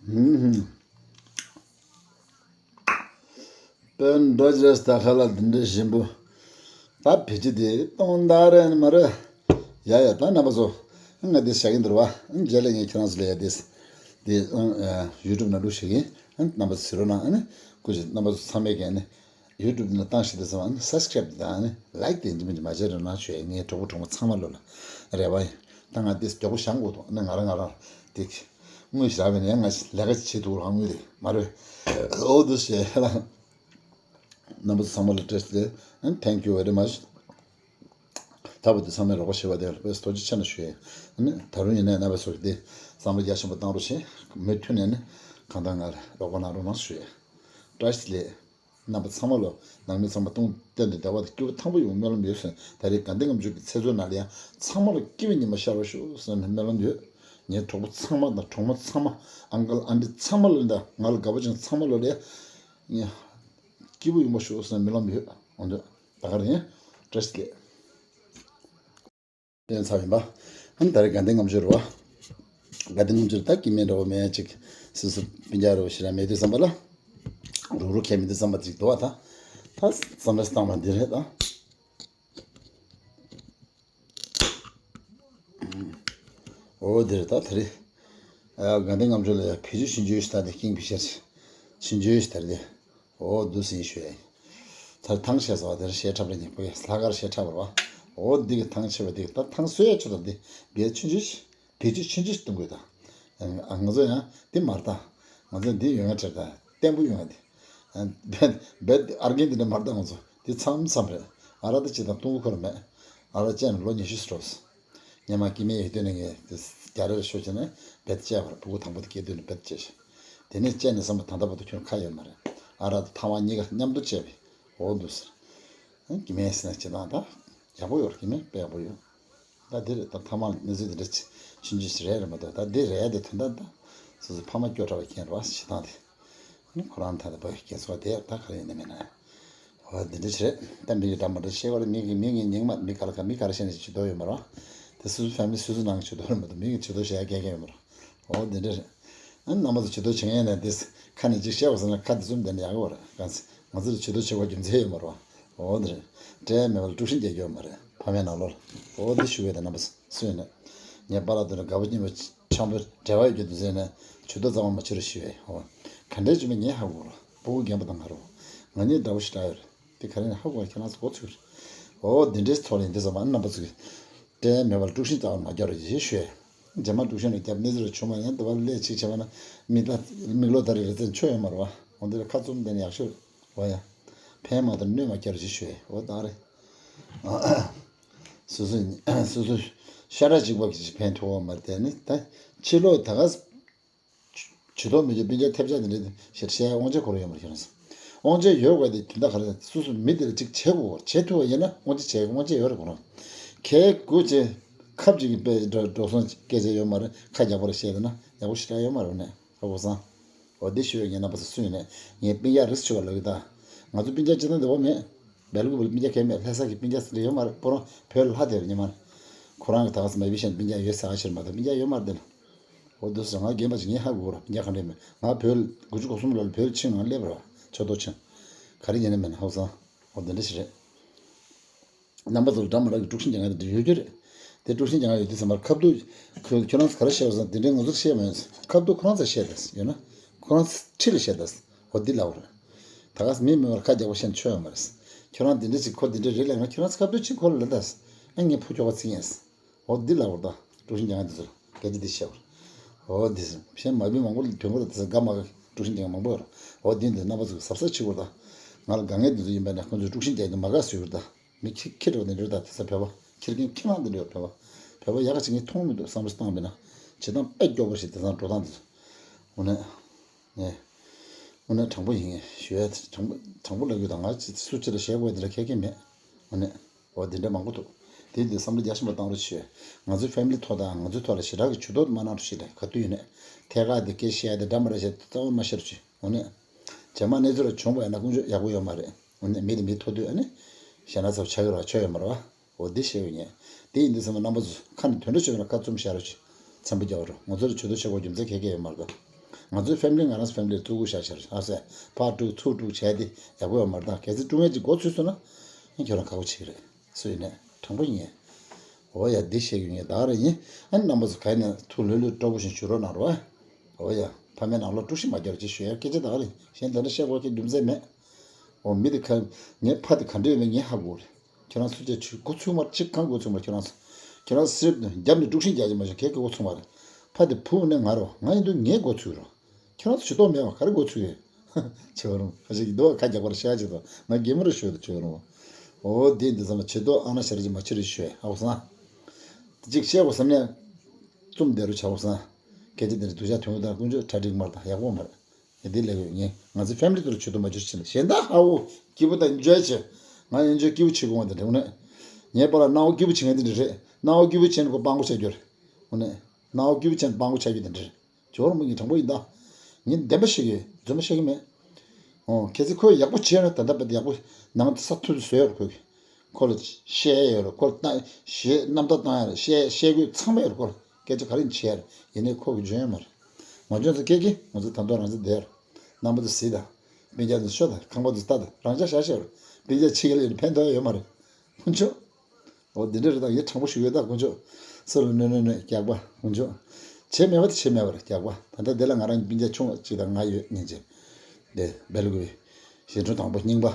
ཧུམ་ཧུམ། དཔོན་འགྲོ་རྗེས་ད་ཁ་ལ་འདི་འདྲའི་ཞིམ་པོ། ད་བེད་སྤྱོད་དེ་གཏོང་ད་རེད་མ་རེད། ཡ་ཡ་ད་རྣམ་པ་ཚོ། ང་འདི་བཞག་གིན་འདུག་བ། རྗེས་ལ་ངས་ཁྱེད་རང་ཚོ་ལ་ཡ་འདི། འདི་ཡུ་ཊུབ་ནང་བླུགས་བཞག་གིན། རྣམ་པ་ཚོ་གཟིགས་རོགས་གནང་། སྐུ་མཁྱེན། རྣམ་པ་ཚོ་ཚང་མས་ཀྱང་ནི། ཡུ་ཊུབ་ནང་བཏང་ཞིག་དེ་ཚང་མ་ནི་སབ་སི་ཀེ་རེབ་དང་ནི་ལའིཀ་དེ་འདི་མི་འདི་མ་བྱས་རོགས་གནང་ཞུ་ཡ། ངའི་གྲོགས་པོ་གྲོགས་མོ་ཚང་མ་ལོ་ལ་རེ་བ་ཡིན། ད་ང་དེ་མགྱོགས་པོ་བཞེངས་དགོས་འདུག་ནི་ང་རང་ང་རང་དེ་དངུལ་བཞག་པས་ནི་ཡང་ང་ལས་ཀ་བྱེད་ཐུབ་རང་དངུལ་དེ་མ་རེད། འོ་དུ་ཞེས་ལ། རྣམ་པ་ཚོ་ཚང་མ་ལ་བཀྲ་ཤིས་བདེ་ལེགས། Thank you very much། ད་བར་དུ་ཚང་མས་རོགས་པ་བྱས་པ་དེ་ལ་དཔེ་ཐུགས་རྗེ་ཆེ་ན་ཞུ་ཡ། ནི་ད་རུང་ཡིན་ནའི་རྣམ་པ་ཚོ་གི་དེ་བསམ་བློ་རྒྱ་ཆེན་པོ་བཏང་རོགས་བྱེད། མུ་མཐུད་ནས་ནི་གང་ལྟར་ང་ལ་རོགས་པ་གནང་རོགས་གནང་ཞུ་ཡ། བཀྲ་ཤིས་བདེ་ལེགས། རྣམ་པ་ཚང་མ་ལོ། ནང་མི་ཚང་མ་སྟོང་གཏན་དུ་བདེ་བ་དང་སྐྱིད་པ་ཐང་པོ་ཡོང་སྨོན་ལམ་ཡོད་ཟེར། ད་རེས་དགའ་ལྡན་ལྔ་མཆོད་ཀྱི་ཚེས་བཅུ་ནང་ལ་ཡང་ཚང་མ་ལ་སྐྱིད་པའི་ཉི་མ་ཤར་བ་ཤོག་ཟེར་ནས་སྨོན་ལམ་ཡོད། ངའི་གྲོགས་པོ་ཚང་མ་དང་གྲོགས་མོ་ཚང་མ། ཨང་ཀལ་ཨན་ཊི་ཚང་མ་ལ་ད་ང་ལ་དགའ་པོ་བྱུང་ཚང་མ་ལ་ཡང་སྐྱིད་པོ་ཡོང་བ་ཤོག་ཟེར་ནས་སྨོན་ལམ་ཡོད། འོ་འདོད་ད་ག་རེད། བཀྲ་ཤིས་བདེ་ལེགས། བསྟན་ཚར་ཡིན་པ། ཨ་ནི་ད་རེས་དགའ་ལྡན་ལྔ་མཆོད་རེད་བ། དགའ་ལྡན་ལྔ་མཆོད་ད་སྐྱེ་དམན་འདྲ་བོ་མེད་ཅིག་སོ་སོ་སྤུན་ཀྱག་རེད་བ་ཞེ་དྲག་མེད་དུས་ཙམ་པ་ལ། རུག་རུག་ཁྱད་མེད་དུས་ཙམ་པ་ཅིག་འདུག་བ་ད། ད་བསམ་བློ་བཏང་བ་འདི་རེད་ད། འོ་འདི་རེད་ད་ད་རེས། ཨ་དགའ་ལྡན་ལྔ་མཆོད་ལ་ཡ་བེད་སྤྱོད་ཆུང་ཆུང་ཞིག་ད་དེ་ཀིང་ཕི་ཤར་ཆུང་ཆུང་ཞིག་ད་རེད་དེ། འོ་འདུག་སེ་ཡིན་ཞུ་ཡ་ཡིན། ད་ཐང་ཆད་སོང་བ་དེར་ཞེ་ཁྲབ་རེ་ཉིན་པོ་ཡ་ལྷག་དཀར་ཞེ་ཁྲབ་བར་བ། འོ་འདི་གི་ཐང་ཆད་པ་འདི་གི་ད་ཐང་སོས་ཡ་ཆུ་དང་འདི་བེད་ཆུང་ཆུང་ཞིག་བེད་སྤྱོད་ཆུང་ཆུང་ཞིག་གཏོང་དགོས་ད། ཨ་ང་ཚོ་ཡང་འདི་མར་ད། ང་ཚོ་འདི་ཡོད་ང་བྲེར་ད་བརྟན་པོ་ཡོད་ང་འདི། བེད་བེད་ཨར་གན་འདི་འདྲ་མར་ད་ང་ཚོ་འདི་མཚམས་མཚམས་རེད། ཨ་ར་ད་ཅི་དང་གཏོང་གི་ཁོ་ར་མེད། ཨ་ར་ཅན་ལོ་ཉི་ཤུ་སྤྲོ། སྔོན་མ་སྐྱེ་དམན་ཡོད་དུས་ནས་ངས་དེ་རྒྱ་རེ་ལ་ཤོད་བྱས་ནས་བེད་བཅད་པར་ཕྲུ་གུ་དང་པོ་དེ་སྐྱེས་དུས་ནས་བེད་བཅད་བྱས། དེ་ནས་བཅད་ནས་བསམ་པ་ད་ལྟ་བར་དུ་ཁྱོད་ཁ་ཡོད་མ་རེད། ཨ་རག་དང་ཐ་མག་གཉིས་ཀ་མཉམ་དུ་བཅད་པས་འོ་འདུག་ཟེར། སྐྱེ་དམན་ཟེར་ན་བྱེད་སྟངས་ད་ཡག་པོ་ཡོད་རེད། སྐྱེ་དམན་དཔེ་ཡག་པོ་ཡོད། ད་འདི་རེད་ད་ཐ་མག་གནས་ཚུལ་འདི་འདྲ་ཆུང་ཆུང་ཞིག་རེད་རེད་མ་གཏོགས་ད་འདི་རེད་དེ་དོན་དག་ད་སོ་སོ་ཕ་མ་སྐྱོ་དྲགས་པའི་རྐྱེན་རེད་བ་བྱེད་སྟངས་དེ། ནི་ཁོ་རང་ད་ལྟ་བ་རྒན་ཚོ་དེ་ད་ག་རེ་ཡིན་ན་མིན་ན། འོ་འདི་འདྲ་ཞིག་རེད། ད་མི་གི་འདྲ་མ་འདྲ་ཤེས་པ་རེད། མི་གི་མི་གི་ཉིང་མ་མི་ག་ལ་ག་མི་ག་རེ་བཤད་ནས་ཇུས་གཏོགས་ཡོད་མ་རེད་བ། དེ་སོ་སོ་ཕ་མི་སོ་སོ་ནང་གི་ཇུས་གཏོགས་རེད་མ་གཏོགས་མི་གི་ཇུས་གཏོགས་བྱེད་ཡ་གལ་གལ་ཡོད་མ་རེད། འོ་འདི་འདྲ་རེད། ཨ་རྣམ་པ་ཚོ་ཇུས་གཏོགས་བྱེད་མཁན་ཡིན་ན་འདི་ཁ་ནས་ཅིག་བཤད་པ་ཟེར་ན་ཁ་འདི་ཚོ་འདི་ནས་ཡག་གི་རེད། གང་ཟེར་ང་ཚོ་ལ་ཇུས་གཏོགས་བྱེད་པ་རྒྱུ་མཚན་ཡོད་མ་རེད་བ། འོ་འདི་རེད། འབྲས་མེད་པ་ལ་དཀྲུག་ཤིང་རྒྱག་རྒྱུ་ཡོད་མ་རེད་ཕ་མའི་ནང་ལོགས་ལ། འོ་འདི་ཞུ་བའི་ད་རྣམ་པ་ཚོ་སུ་ཡིན་ན། ངས་པཱ་ལགས་དོན་དགའ་པོ་སྙིང་པོ་འཆང་པོའི་འབྲེལ་བ་ཡོད་རྒྱུ་དེ་ཟེར་ནས་ཇུས་གཏོགས་གཙང་མ་མ་བྱེད་རོགས་ཞུ་བས་ཧོ། ག་འདྲས་བྱུང་བས་ངས་ཧ་གོ་རོགས། ཕྲུ་གུ་རྒན་པ་དང་ང་རོ། ང་གཉིས་འདྲ་པོ་ཞིག་འདྲ་ཡོད་རེད། དེ་ག་རེ་ནས་ཧ་གོ་བ་ཁྱེད་རང་ཚོ་གོ་ཚུལ་རེད། འོ་འདི་འདྲས་ཚོ་ལ་ཡིན་དུས་ཙམ་པ་ཨ་རྣམ་པ་ཚོ་གིས། འབྲས་མེད་པར་དཀྲུག་ཤིང་རྩ་བར་མ་རྒྱག་རོགས་ཞེས་ཞུ་བས། རྗེས་མ་དཀྲུག་ཤིང་རེ་བརྒྱབ་གནས་ཚུལ་རེ་བྱུང་བ་ཡང་འདི་བར་ལས་ཅིག་བྱས་པ་ན་མིག་ལ་མིག་ལོག་ད་རེ་རེ་བཙན་ཆོ་ཡོད་མ་རེད་བ། འོ་འདི་ལ་ཁ་བཙུམ་བསྡད་ན་ཡག་ཤོས་རེད། འོ་ཡ། ཕན་མ་དང་གནོད་མ་བསྐྱལ་རོགས་ཞེས་ཞུ་བས་འོ་ད་རེད། སོ་སོ་སོ་སོ་ཤ་ཁྲག་གཅིག་པ་གི་ཕན་ཐོགས་པ་མ་རེད་དེ་ནི་ད་ཕྱི་ལོགས་ད་ག་ཇུས་གཏོགས་མི་བྱེད་སྤུན་ཀྱག་ཐེབས་ཆག་དེ་འདྲ་ཞེས་བཤད་དབང་ཆ་ཁོ་རང་ཡོད་མ་རེད་ཁྱེད་རང་ཚོ། དབང་ཆ་ཡོད་དགོས་དེ་དོན་དག་ག་རེ་སོ་སོ་མི་དེ་ལ་ཅིག་བྱེད་དགོས་བྱེད་ཐུབ་པ་ཡིན་ན་དབང་ཆ་བྱེད་དབང་ཆ་ཡོད་རེད་ཁོ་རང་། ཁའི་དགོས་ཆེ་ ཁབ་ཅིག་གི་དཔེ་འགྲོ་འགྲོ་སོང་སྐད་ཆ་ཡོད་མ་རེད། ཁ་རྒྱག་པར་བཤད་ན་ཡག་པོ་ཞེ་དྲག་ཡོད་མ་རེད་ནས། ཧ་གོ་སོང་། འོ་འདི་ཞུ་ཡ་ངའི་རྣམ་པ་ཚོ་སུ་ཡིན་ནས་ངའི་སྤུན་ཀྱག་རིས་ཆུ་བ་ལབ་ཡོད་ད། ང་ཚོ་སྤུན་ཀྱག་ཅི་ཙམ་འདི་བ་མེད། སྦེལ་ཀོབ་ལ་སྤུན་ཀྱག་གས་མེད། ལྷ་ས་གི་སྤུན་ཀྱག་ཙི་འདྲ་ཡོད་མ་རེད། ཁོ་རང་བོད་ལ་ལྷ་དེར་ཉི་མ་རེད། ཁོ་རང་གི་ད་ག་ས་མ་བི་ཤན་སྤུན་ཀྱག་ཡོད་ས་ག་ཕྱིར་མ་གཏོགས་སྤུན་ཀྱག་ཡོད་མ་རེད་དེ་ལ། འོ་འདུག་སོང་ང་རྒན་པ་ཅིག་ངས་ཧ་གོ་ར་སྤུན་ཀྱག་ག་འདྲ་མེད། ང་བོད་དགུ་བཅུ་གོ་གསུམ་ལོ་ལ་བོད་ཕྱིན་ང་སླེབས་ར་ཆོས་ཐོག་ཕྱིན། ག་རེ་ཡིན་ནི་མེད་ན་ཧ་གོ་སོང་། འོ་འདི་འདྲ་ཞིག་རེད། རྣམ་པ་ཚོ་ལ་འདྲ་མི་འདྲ་གི་དཀྲུག་ཤིང་རྒྱག་མཁན་དེ་འདྲ་ཡོད་རྒྱུ་རེད། དེ་དཀྲུག་ཤིང་རྒྱག་མཁན་ཡོད་དུས་ཙམ་པར་ཁ་བསྡུ། ཁོ་ཁྱོད་རང་ཚོ་ག་རེ་བཤད་པ་སོང་དེ་འདྲའི་ང་ཚོར་བཤད་མ་ཡོང་། ཁ་བསྡུ་ཁོ་རང་ཚོ་བཤད་དང་ཡོད་ན། ཁོ་རང་ཚོ་ཁྲི་ལ་བཤད་དང་། འོ་འདི་ལབ་རེད། ད་ག་སེ་མི་མེད་པར་ཁ་རྒྱག་པ་བཤད་ན་ཆོ་ཡོད་མ་རེད། ཁྱོད་རང་འདི་འདྲ་ཅིག་ཁོ་འདི་འདྲ་རེད་ལབ་ན་ཁྱོད་རང་ཚོ་ཁ་བསྡུ་ཅིག་ཁོ་ལ་ལབ་དང་། ཨ་ངས་ཕོ་ཁྱོ་ག་བརྩི་ངེས། འོ་འདི་ལབ་རེད་ད། དཀྲུག་ཤིང་རྒྱག་མཁན་འདི་ཚོར་སྐད་ཆ་འདི་བཤད་པར། འོ་འདི་གཞན་མ་བུ་མང་པོ་ལ་དོན་གོ་ད་དེ་ཚོ་དགའ་མ་དགའ་དཀྲུག་ཤིང་རྒྱག་མཁན་མང་པོ་ཡོད་རེད། འོ་འདི་འདི་རྣམ་པ་ཚོ་གཟབ་གཟབ་བྱེད་དགོས་རེད་ད། ང་ལ་དགའ་མཁན་འདི་ཚོ་ཡིན་པ་ན་ཁོང་ཚོས་དཀྲུག་ཤིང་རྒྱག་རྒྱུ་མ་དགའ་བཟོས་ཡོད་རེད་ད། མི་ཁྱི་ཁྱི་འདྲ་བོ་འདི་འདྲ་ད་དེ་ཚོ་བོད་པ་ཁྱི་རྒན་ཁྱི་ནག་འདི་འདྲ་ཡོད་བོད་པ། བོད་པ་ཡག་ག་ཅིག་ངས་མཐོང་མི་འདུག་བསམ་བློ་བཏང་བས་ན། བྱེད་སྟངས་དཔེ་སྐྱོ་པོ་ཞིག་དེང་སང་འགྲོ་སྟངས་འདི་ཚོ། འོ་ནས། ངས། འོ་ནས་དྲང་པོ་ཡིན་ངས་ཞུ་ཡ་དེ་དྲང་པོ་དྲང་པོ་ལབ་རྒྱུ་དང་ང་ཅི་སུ་ཅི་ལ་ཞེད་དགོས་འདི་ལ་ཁྱད་ཁྱད་མེད། འོ་ནས། འོ་འདི་འདྲ་མང་པོ་འདུག་དེ་འདི་བསམ་བློ་རྒྱ་ཆེན་པོ་བཏང་རོགས་བྱོས། ང་ཚོའི་ཕེ་མི་ལི་ཐོག་དང་ང་ཚོའི་ཐོག་ལ་ཞེ་དྲག་གི་ཇུས་གཏོགས་མ་གནང་རོགས་བྱེད་དེ་ག་དུས་ཡིན་ནས། ཐད་ཀར་དེ་སྐད་བཤད་དེ་འདྲ་མ་འདྲ་བཤད་དེ་རྩ་བ་མ་བཤད་རོགས་བྱོས། འོ་ནས། རྗེས་མ་གནས་ཚུལ་ལ་བྱུང་བ་ཡིན་ན་ཀུན་སྤྱོད་ཡག་པོ་ཡོད་མ་རེད། འོ་ནས་མི་དེ་མི་ཐོག་དུས་ཨ་ནི། ཞེ་ན་ཚབ་ཆགས་ཀྱི་རོགས་ཆོ་ཡོད་མ་རེད་བ། འོ་འདི་བཤད་ཡོད་ངས། དེ་ཡིན་དུས་ཙམ་པ་རྣམ་པ་ཚོ་ཁ་ནས་དོན་འགྲོ་ཆོད་ན་ཁ་བཙུམ་བཞག་རོགས་བྱེད། ཚན་པོ་རྒྱག་རོགས། ང་ཚོ་ལ་ཇུས་གཏོགས་བྱེད་དགོས་རྒྱུ་མཚན་ག་གེ་ཡོད་མ་རེད་ད། ང་ཚོའི་ཕེ་མི་ལི་ང་རང་ཚོ་ཕེ་མི་ལི་ཐུག་གུ་བཞག་བཞག་ཨ་སེ། ཕར་དཀྲུག་ཚུར་དཀྲུག་བྱས་ཏེ་ཡག་པོ་ཡོད་མ་རེད་ད། གལ་སྲིད་དཀྲུག་མཁན་གྱི་མགོ་ཚོས་སོང་ན། ཨ་ཁྱོད་རང་ཁག་པོ་ཆེ་གི་རེད། སུ་ཡིན་ནས་དྲང་པོ་ཡིན་ངས། འོ་ཡ་འདི་བཤད་ཀྱི་ཡིན་ད་རེད་ཡིན། ཨ་ནི་རྣམ་པ་ཚོ་ག་ཡིན་ན་ཐུགས་ལྷོད་ལྷོད་སྤྲོ་པོ་བཞིན་བཞུགས་རོགས་གནང་རོགས། འོ་ཡ། ཕ་མའི་ནང་ལོགས་དཀྲུག་ཤིང་མ་རྒྱག་རོགས་ཅེས་ཞུ་ཡ་སྐད་ཆ་ད་རེད། གཞན་དེ་འདྲ་བཤད་དགོས་ཀྱི་རྒྱུ་མཚན་མེད། འོ་མི་དེ་ཁ། ངའི་ཕ་དེ་ག་འདྲ་ཡོད་མེད་ངས་ཧ་གོ་རེད། ཁྱོད་རང་ཚོ་ཅག་ཆུ་མགོ་ཚོས་མ་རེད། ཅིག་གང་མགོ་ཚོས་མ་རེད་ཁྱོད་རང་ཚོ། ཁྱོད་རང་ཚོ་སེར་རྒྱབ་ནས་དཀྲུག་ཤིང་རྒྱག་གི་མ་ཤོག་གས་གི་མགོ་ཚོས་མ་རེད། ཕ་དེ་བུ་ནས་ང་རོ་ང་ཡིན་དུས་ངའི་མགོ་ཚོས་རོ། ཁྱོད་རང་ཚོ་ཇུས་གཏོགས་མེད་བ་ག་རེ་མགོ་ཚོས་ཡོད། ཆེ་བ་རུང་ཁ་ཤས་ཀྱིས་འདུག་བ་ཁ་རྒྱག་པར་ཤ་ཅིག་དང་ང་རྒན་མོ་རེ་ཤོད་དུ་ཆེ་བ་རུང་བ། འོ་དེ་འདི་ཚང་མ་ཇུས་གཏོགས་ཨ་ན་ཤ་རེ་ཅིག་མ་ཆེ་རེ་ཤོད་ཧ་གོ་སོང་། དེ་ཅིག་བཤད་དགོས་བསམ་ནས། བཙུམ་བསྡད་རུ་ཆ་གོ་སོང་། སྐད་ཆ་དེ་འདྲ་སྡུག་ཅག་ཐོན་གི་དང་དཀོན་མཆོག་གྲ་སྒྲིག་མར་དང་ཡག་པོ་མར། ངས་འདི་ལས་གོ་ངས་ང་ཚོའི་ཕེ་མི་ལི་དུ་རུ་ཆུ་དུ་མ་ཆུ་ཕྱིན་ལ་གཞན་དག་ཧ་འོ་སྐྱིད་པོ་དང་འཇོ་ཆེ། ང་ཡང་འཇོ་སྐྱིད་པོ་ཆེ་གོ་ང་དེ་འདྲ་འོ་ནས། ངས་པ་ལ་སྣང་བ་སྐྱིད་པོ་བྱེད་མཁན་དེ་འདྲ་རེད། སྣང་བ་སྐྱིད་པོ་བྱས་ནས་ཁོ་སྤང་པོ་བྱ་རྒྱུ་རེད། འོ་ནས། སྣང་བ་སྐྱིད་པོ་བྱས་ནས་སྤང་པོ་བྱ་རྒྱུ་དེ་འདྲ་རེད། ཇོ་རུ་མོ་ངས་དྲང་པོ་ཡིན་ད། ངས་བདེན་པ་བཤད་ཀྱི་ཡོད་རྫུན་མ་བཤད་ཀྱི་མེད། ཨོ་གལ་སྲིད་ཁོས་ཡག་པོ་བྱས་ན་ད་ལྟ་བར་དུ་ཡག་པོ་ནང་དུ་ས་ཐུབ་བཟོས་ཡོད་རེད་ཁོས། ཁོ་ལ་བཤད་ཡོད་རེད་ཁོ་ལ་བཏང་བཤད་རྣམ་ཐར་བཏང་ཡོད་རེད་བཤད་བཤད་དགོས་ཚང་མ་ཡོད་རེད་ཁོ་ལ་སྐད་ཆ་ག་རེ་བྱས་རེད་ཡིན་ནའི་ཁོ་གི་འཇོན་ཡོད་མ་རེད། མ་འཇོན་ཚེ་སྐད་ཀྱི་ང་ཚོ་ད་དུང་རང་ཚོ་བསྡད་རེད། རྣམ་པ་ཚོ་གཟིགས་དང་། སྤུན་ཀྱག་ཚོ་ཤོད་དང་ཁང་པ་ཚོ་ལྟ་དང་རང་ཅག་བཞག་བཞག་རེད་སྤུན་ཀྱག་ཕྱི་རྒྱལ་ཡོད་ནི་ཕན་ཐོགས་ཡོད་མ་རེད། ཁོ་ཚོ། འོ་འདི་འདྲ་རེད་ད་ངས་དྲང་པོ་ཞུ་གི་ཡོད་ད་དཀོན་མཆོག་སུ་ལ་གནོད་གནོད་གནོད་རྒྱག་པ་དཀོན་མཆོག་བྱེད་མེད་པ་དེ་བྱེད་མེད་པ་རེད་རྒྱག་པ་ད་ལྟ་དེ་ལ་ང་རང་སྤུན་ཀྱག་ཆུང་བ་གཅིག་དང་ང་ཡོད་སྙིང་རྗེ། དེ་སྦེལ་ཀོབ་གཞིས་གྲོང་དང་པོ་རྙིང་པ་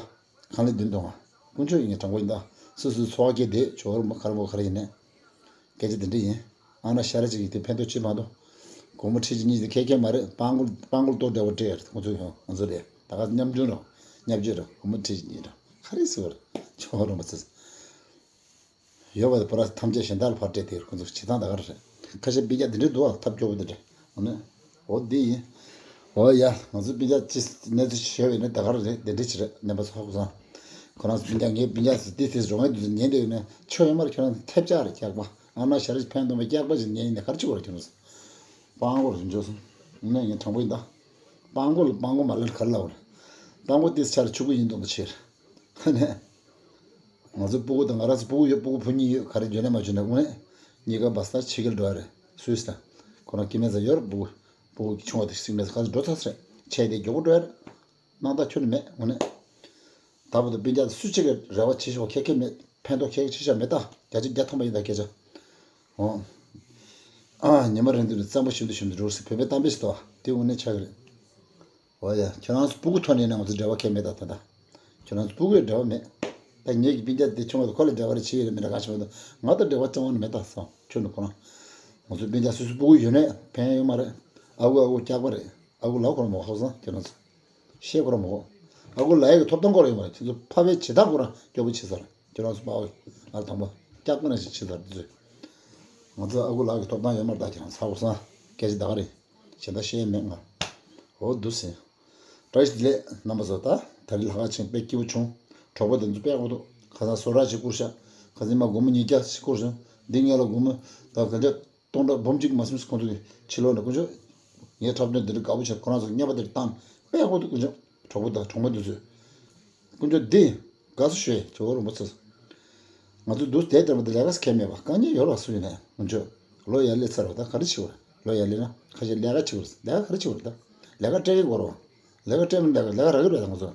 ཁང་ལས་བདུན་དང་བ་དཀོན་མཆོག་ཡིན་ངས་དྲང་པོ་ཡིན་ད་སོ་སོའི་འཚོ་བ་སྐྱེལ་བསྡད་ཇོ་བོར་མོ་ཁར་མོ་ཁར་ཡིན་ནས་སྐད་ཆ་དེ་འདྲ་ཡིན་ཨ་ན་ཤ་ར་ཅིག་ཡིན་དེ་ཕན་ཐོགས་ཅི་མ་གཏོགས་སྒོར་མོ་ཁྲི་གཅིག་གཉིས་དེ་ཁེ་ཁེ་མ་རེད་སྤང་སྒོར་སྤང་སྒོར་ལྟོ་འདྲ་བ་སྤྲད་ཡོད་ཁོང་ཚོས་ཧོ་ང་ཚོ་རེད་ད་ག་མཉམ་སྦྱོང་རོགས་མཉམ་སྤྱོད་རོགས་སྒོར་མོ་ཁྲི་གཅིག་གཉིས་རོགས་ག་རེ་ཟེར་བ་རེད་ཇོ་བོར་མོ་ཚོས། ཡོད་པ་དེ་བོད་ར་ཐམས་ཅད་གཞན་དག་ལ་ཕར་སྤྲད་དེ་ཁོ་ཚོ་བྱེད་སྟངས་ད་ག་རེ་རེད། ཁ་ཤས་སྤུན་ཀྱག་འདི་འདྲས་འདུག་ཨ་ཐབས་སྐྱོ་པོ་འདི་འདྲས། འོ་ན། འོ་འདི་ཡིན། འོ་ཡ་ང་ཚོ་སྤུན་ཀྱག་ཅི་གནས་ཚུལ་ཞིག་ཤོད་པ་ཡིན་ན་ད་ག་རེ་རེད་འདི་འདྲས་ཅི་རེད་གནས་པ་ཚོ་ཧ་གོ་སོང་། ཁོ་རང་ཚོ་སྤུན་ཀྱག་ངའི་སྤུན་ཀྱག་ཚོ་འདི་དེ་རོགས་ངའི་དུས་ཚོད་ཉན་འདོད་ཡོད་ན་ཆོ་ཡོད་མ་རེད་ཁྱོད་རང་ཚོ་ཐེབས་ཆག་རེད་སྐྱག་པ་ཨ་ན་ཤ་རེ་ཕན་སྟོང་པ་སྐྱག་པ་ཞིག་ཉན་ཡིན་ན་ག་རེ་བྱེད་དགོས་རེད་ཁྱོད་རང་ཚོ། སྤང་སྒོར་འཇོག་སོང་། ངས་ངས་དྲང་པོ་ཡིན་ད། སྤང་སྒོ་ལ་སྤང་སྒོ་མ་ལ་ག་རེ་ལབ་རེད། སྤང་སྒོ་དེ་ཆར་ཆུ་གུ་ཡིན་མདོག་ཏུ་ཕྱིར། ཧ་ནས། ང་ཚོ་སྤུ་གུ་དང་ང་རང་ཚོ་སྤུ་གུ་ཡོད་སྤུ་གུ་བུ་གཉིས་ཡོད་ག་རེ་འཇོན་ནས་མ་འཇོན་ནས་དངོས་གནས་གཉིས་ཀ་བ་ས་ཕྱི་རྒྱལ་འགྲོ་ཡ་རེད་སུད་སི་དང་ཁོ་རང་སྐྱེ་དམན་ཚ་ཡོད་རེད་སྤུ་གུ་སྤུ་གུ་ཆུང་བ་དེ་སིང་མེད་ས་ག་ཚོད་འགྲོ་ཚར་ས་རེད་ཆས་དེ་མགྱོགས་པོ་འགྲོ་ཡ་རེད་སྣང་དག་ཁྱོན་ནས་མེད་དངོས་གནས་ད་བར་དུ་སྤུན་ཀྱག་སུ་གཅིག་གི་རེ་བ་བྱེད་ཆོག་ཁེ་ཁེ་མེད་ཕན་ཐོགས་ཁེ་ཁེ་ཆེ་ཆ་མེད་ད་བརྒྱ་ཆ་བརྒྱ་ཐམ་པ་ཡིན་ད་སྐད་ཆ་འོ་ཨ་ཉི་མ་རིང་དུ་ནས་གཙང་པོ་ཞིམ་དུ་ཞིམ་དུ་འགྲོ་སྲིད་བོད་པའི་གཏམ་དཔེ་ཞིག་ཏོ་དེ་དངོས་གནས་ཆགས་ཀྱི་རེད། འོ་ཡ། ཁྱོད་རང་ཚོ་སྤུ་གུ་ཐོན་ནས་ན་ང་ཚོ་འབྲེལ་བ་གལ་མེད་ད་ད་ད། ཁྱོད་རང་ཚོ་སྤུ་གུའི་འབྲེལ་བ་མེད། ད་ངེད་ཀྱི་སྤུན་ཀྱག་དེ་ཆུང་བ་དང་ཁོ་ལ་འབྲེལ་བ་རེ་བྱེད་ཡོད་རེད་མེད་ན་ག་ཞིག་མེད་ད་ང་དང་འབྲེལ་བ་རྩ་བ་ནས་མེད་ད་སོང་ཁྱོད་ནི་ཁོ་རང་། ང་ཚོ་སྤུན་ཀྱག་སོ་སོ་སྤུ་གུ་ཡོད་ནས་ཕན་ཡོད་མ་རེད། ཨ་ཁུ་ཨ་ཁུ་སྐྱག་པ་རེད་ཨ་ཁུ་ལགས་ཁོ་རང་མ་ཧ་སོང་ཁྱོད་རང་ཚོ། བཤད་ཁོ་རང་མ་ཧོ། ཨ་ཁུ་ལགས་ཡ་གི་ཐོབ་ཐང་ཁོ་རང་ཡོད་མ་རེད་ཁྱོད་ཚོ་ཕ་བའི་བྱེད་སྟངས་ཁོ་རང་སྐྱོ་པོ་བྱེད་ས་རེད་ཁྱོད་རང་ཚོ་ཕ་བའི་ཨ་དང་པོ་སྐྱག་པ་ནང་བཞིན་བྱེད་ས་རེད་ཚོས། ང་ཚོ་ཨ་ཁུ་ལགས་ཀྱི་ཐོབ་ཐང་ཡོད་མ་རེད་ད་ཁྱོད་རང་ཚོ་ཧ་གོ་སོང་སྐད་ཆ་ད་ག་རེད། གཞན་དག་བཤད་མེད་ང་། འོ་འདུག་ཟེར། བཀྲ་ཤིས་བདེ་ལེགས་རྣམ་པ་ཚོ་ད་ད་རེས་ལྷག་དཀར་ཆེན་དཔེ་སྐྱིད་པོ་བྱུང་། གྲོགས་པོ་དེ་ཚོ་དཔེ་ཡག་པོ་འདུག་ཁ་སང་སོ་ར་ཅིག་བསྐུར་ཤག་ཁ་སང་མ་སྒོར་མོ་ཉིས་བརྒྱ་ཅིག་བསྐུར་ཤག་འདི་ངས་ལ་སྒོར་མོ་ད་ག་འདྲ་སྟོང་ཕྲག་འབུམ་གཅིག་མ་ཟིན་ཁོང་ཚོ་གི་ཕྱི་ལོགས་ནས་དཀོན་མཆོག་ངའི་འཁྲབ་སྟོན་འདི་འདྲ་དགའ་པོ་བྱས། ཁོ་རང་ཚོ་བརྙས་པ་འདིར་བཏང་དཔེ་ཡག་པོ་འདུག་དཀོན་མཆོག་གྲོགས་པོ་དང་གྲོགས་མོ་འདི་ཚོས། དཀོན་མཆོག་འདི་དགའ་བསུ་ཞུ་ཡས་ཇོ་བོ་རིན་པོ་ཆེ། ང་ཚོ་འདུག་བསྡད་བསྡད་པ་འདི་ལས་ཀ་ཁྱད་མེད་པ་དཀའ་ངལ་ཡོད་ར་སུ་ཡིན་ནའི་དཀོན་མཆོག་ལོ་ཡར་སླེབས་ཚར་བ་ད་ག་རེ་བྱེད་པ་རེད། ལོ་ཡར་སླེབས་ན་ཁ་ཤས་ལས་ཀ་བྱེད་པ་རེད། ལས་ཀ་ག་རེ་བྱེད་པ་རེད། ད་ལས་ཀ་སྤྲད་ཀྱི་འགོར་བ། ལས་ཀ་སྤྲད་མིན་ལས་ཀ་ལས་ཀ་རག་གི་རེད། ད་ང་ཚོ་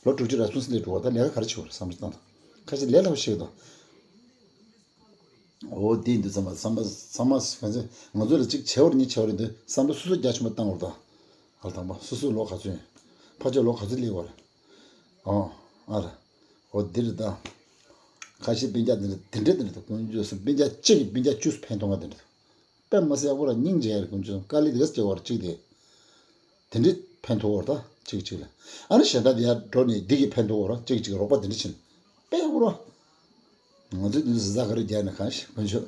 ལོ་དྲུག་ཅུ་རེ་ཟུང་ཟིན་ལས་འགྲོ་བ་ད་ལས་ཀ་ག་རེ་བྱེད་པ་རེད་བསམ་བློ་བཏང་དང་། ཁ་ཤས་ལས་སླ་པོ་ཞིག་དང་། འོ་དེ་འདི་ཚང་མ་ཚང་མ་ཚང་མ་ག་ཚོད་ང་ཚོ་ལ་གཅིག་བྱེད་པར་གཉིས་བྱེད་པར་འདི་བསམ་བློ་སོ་སོ་རྒྱ་ཆེན་པོ་བཏང་བར་དང་། ཨ་ལ་དང་པོ་སོ་སོའི་ལོ་ག་ཚོད་ཡིན། ཕ་ཆོས་ལོ་ག་ཚོད་སླེབས་པ་རེད། ཨོ། ཨ་ར། འོ་འདི་རེད་ད། ཁ་ཤས་སྤུན་ཀྱག་འདི་འདྲ་དེ་འདྲ་དེ་འདྲ་དང་དཀོན་མཆོག་གསུམ་སྤུན་ཀྱག་གཅིག་གིས་སྤུན་ཀྱག་བཅུ་ཕན་ཐོགས་ང་དེ་འདྲ་དང་། དཔེ་མ་སྲིད་ཡག་པོ་ར་སྙིང་རྗེ་ཡར་དཀོན་མཆོག་གསུམ་དཀའ་ལས་དེ་ག་སྐྱེ་བར་གཅིག་དེ། དེ་འདྲའི་ཕན་ཐོགས་བར་ད་གཅིག་གཅིག་ལ། ཨ་ནི་གཞན་དག་དེ་ཡར་འགྲོ་ནས་འདི་གིས་ཕན་ཐོགས་བར་གཅིག་གཅིག་རོགས་པ་དེ་འདྲ་ཕྱིན། དཔེ་ཡག་པོ་ར། ང་ཚོས་འདི་ཚོ་ཟ་ག་རེ་རྒྱག་ནས་གང་ཞིག་དཀོན་མཆོག་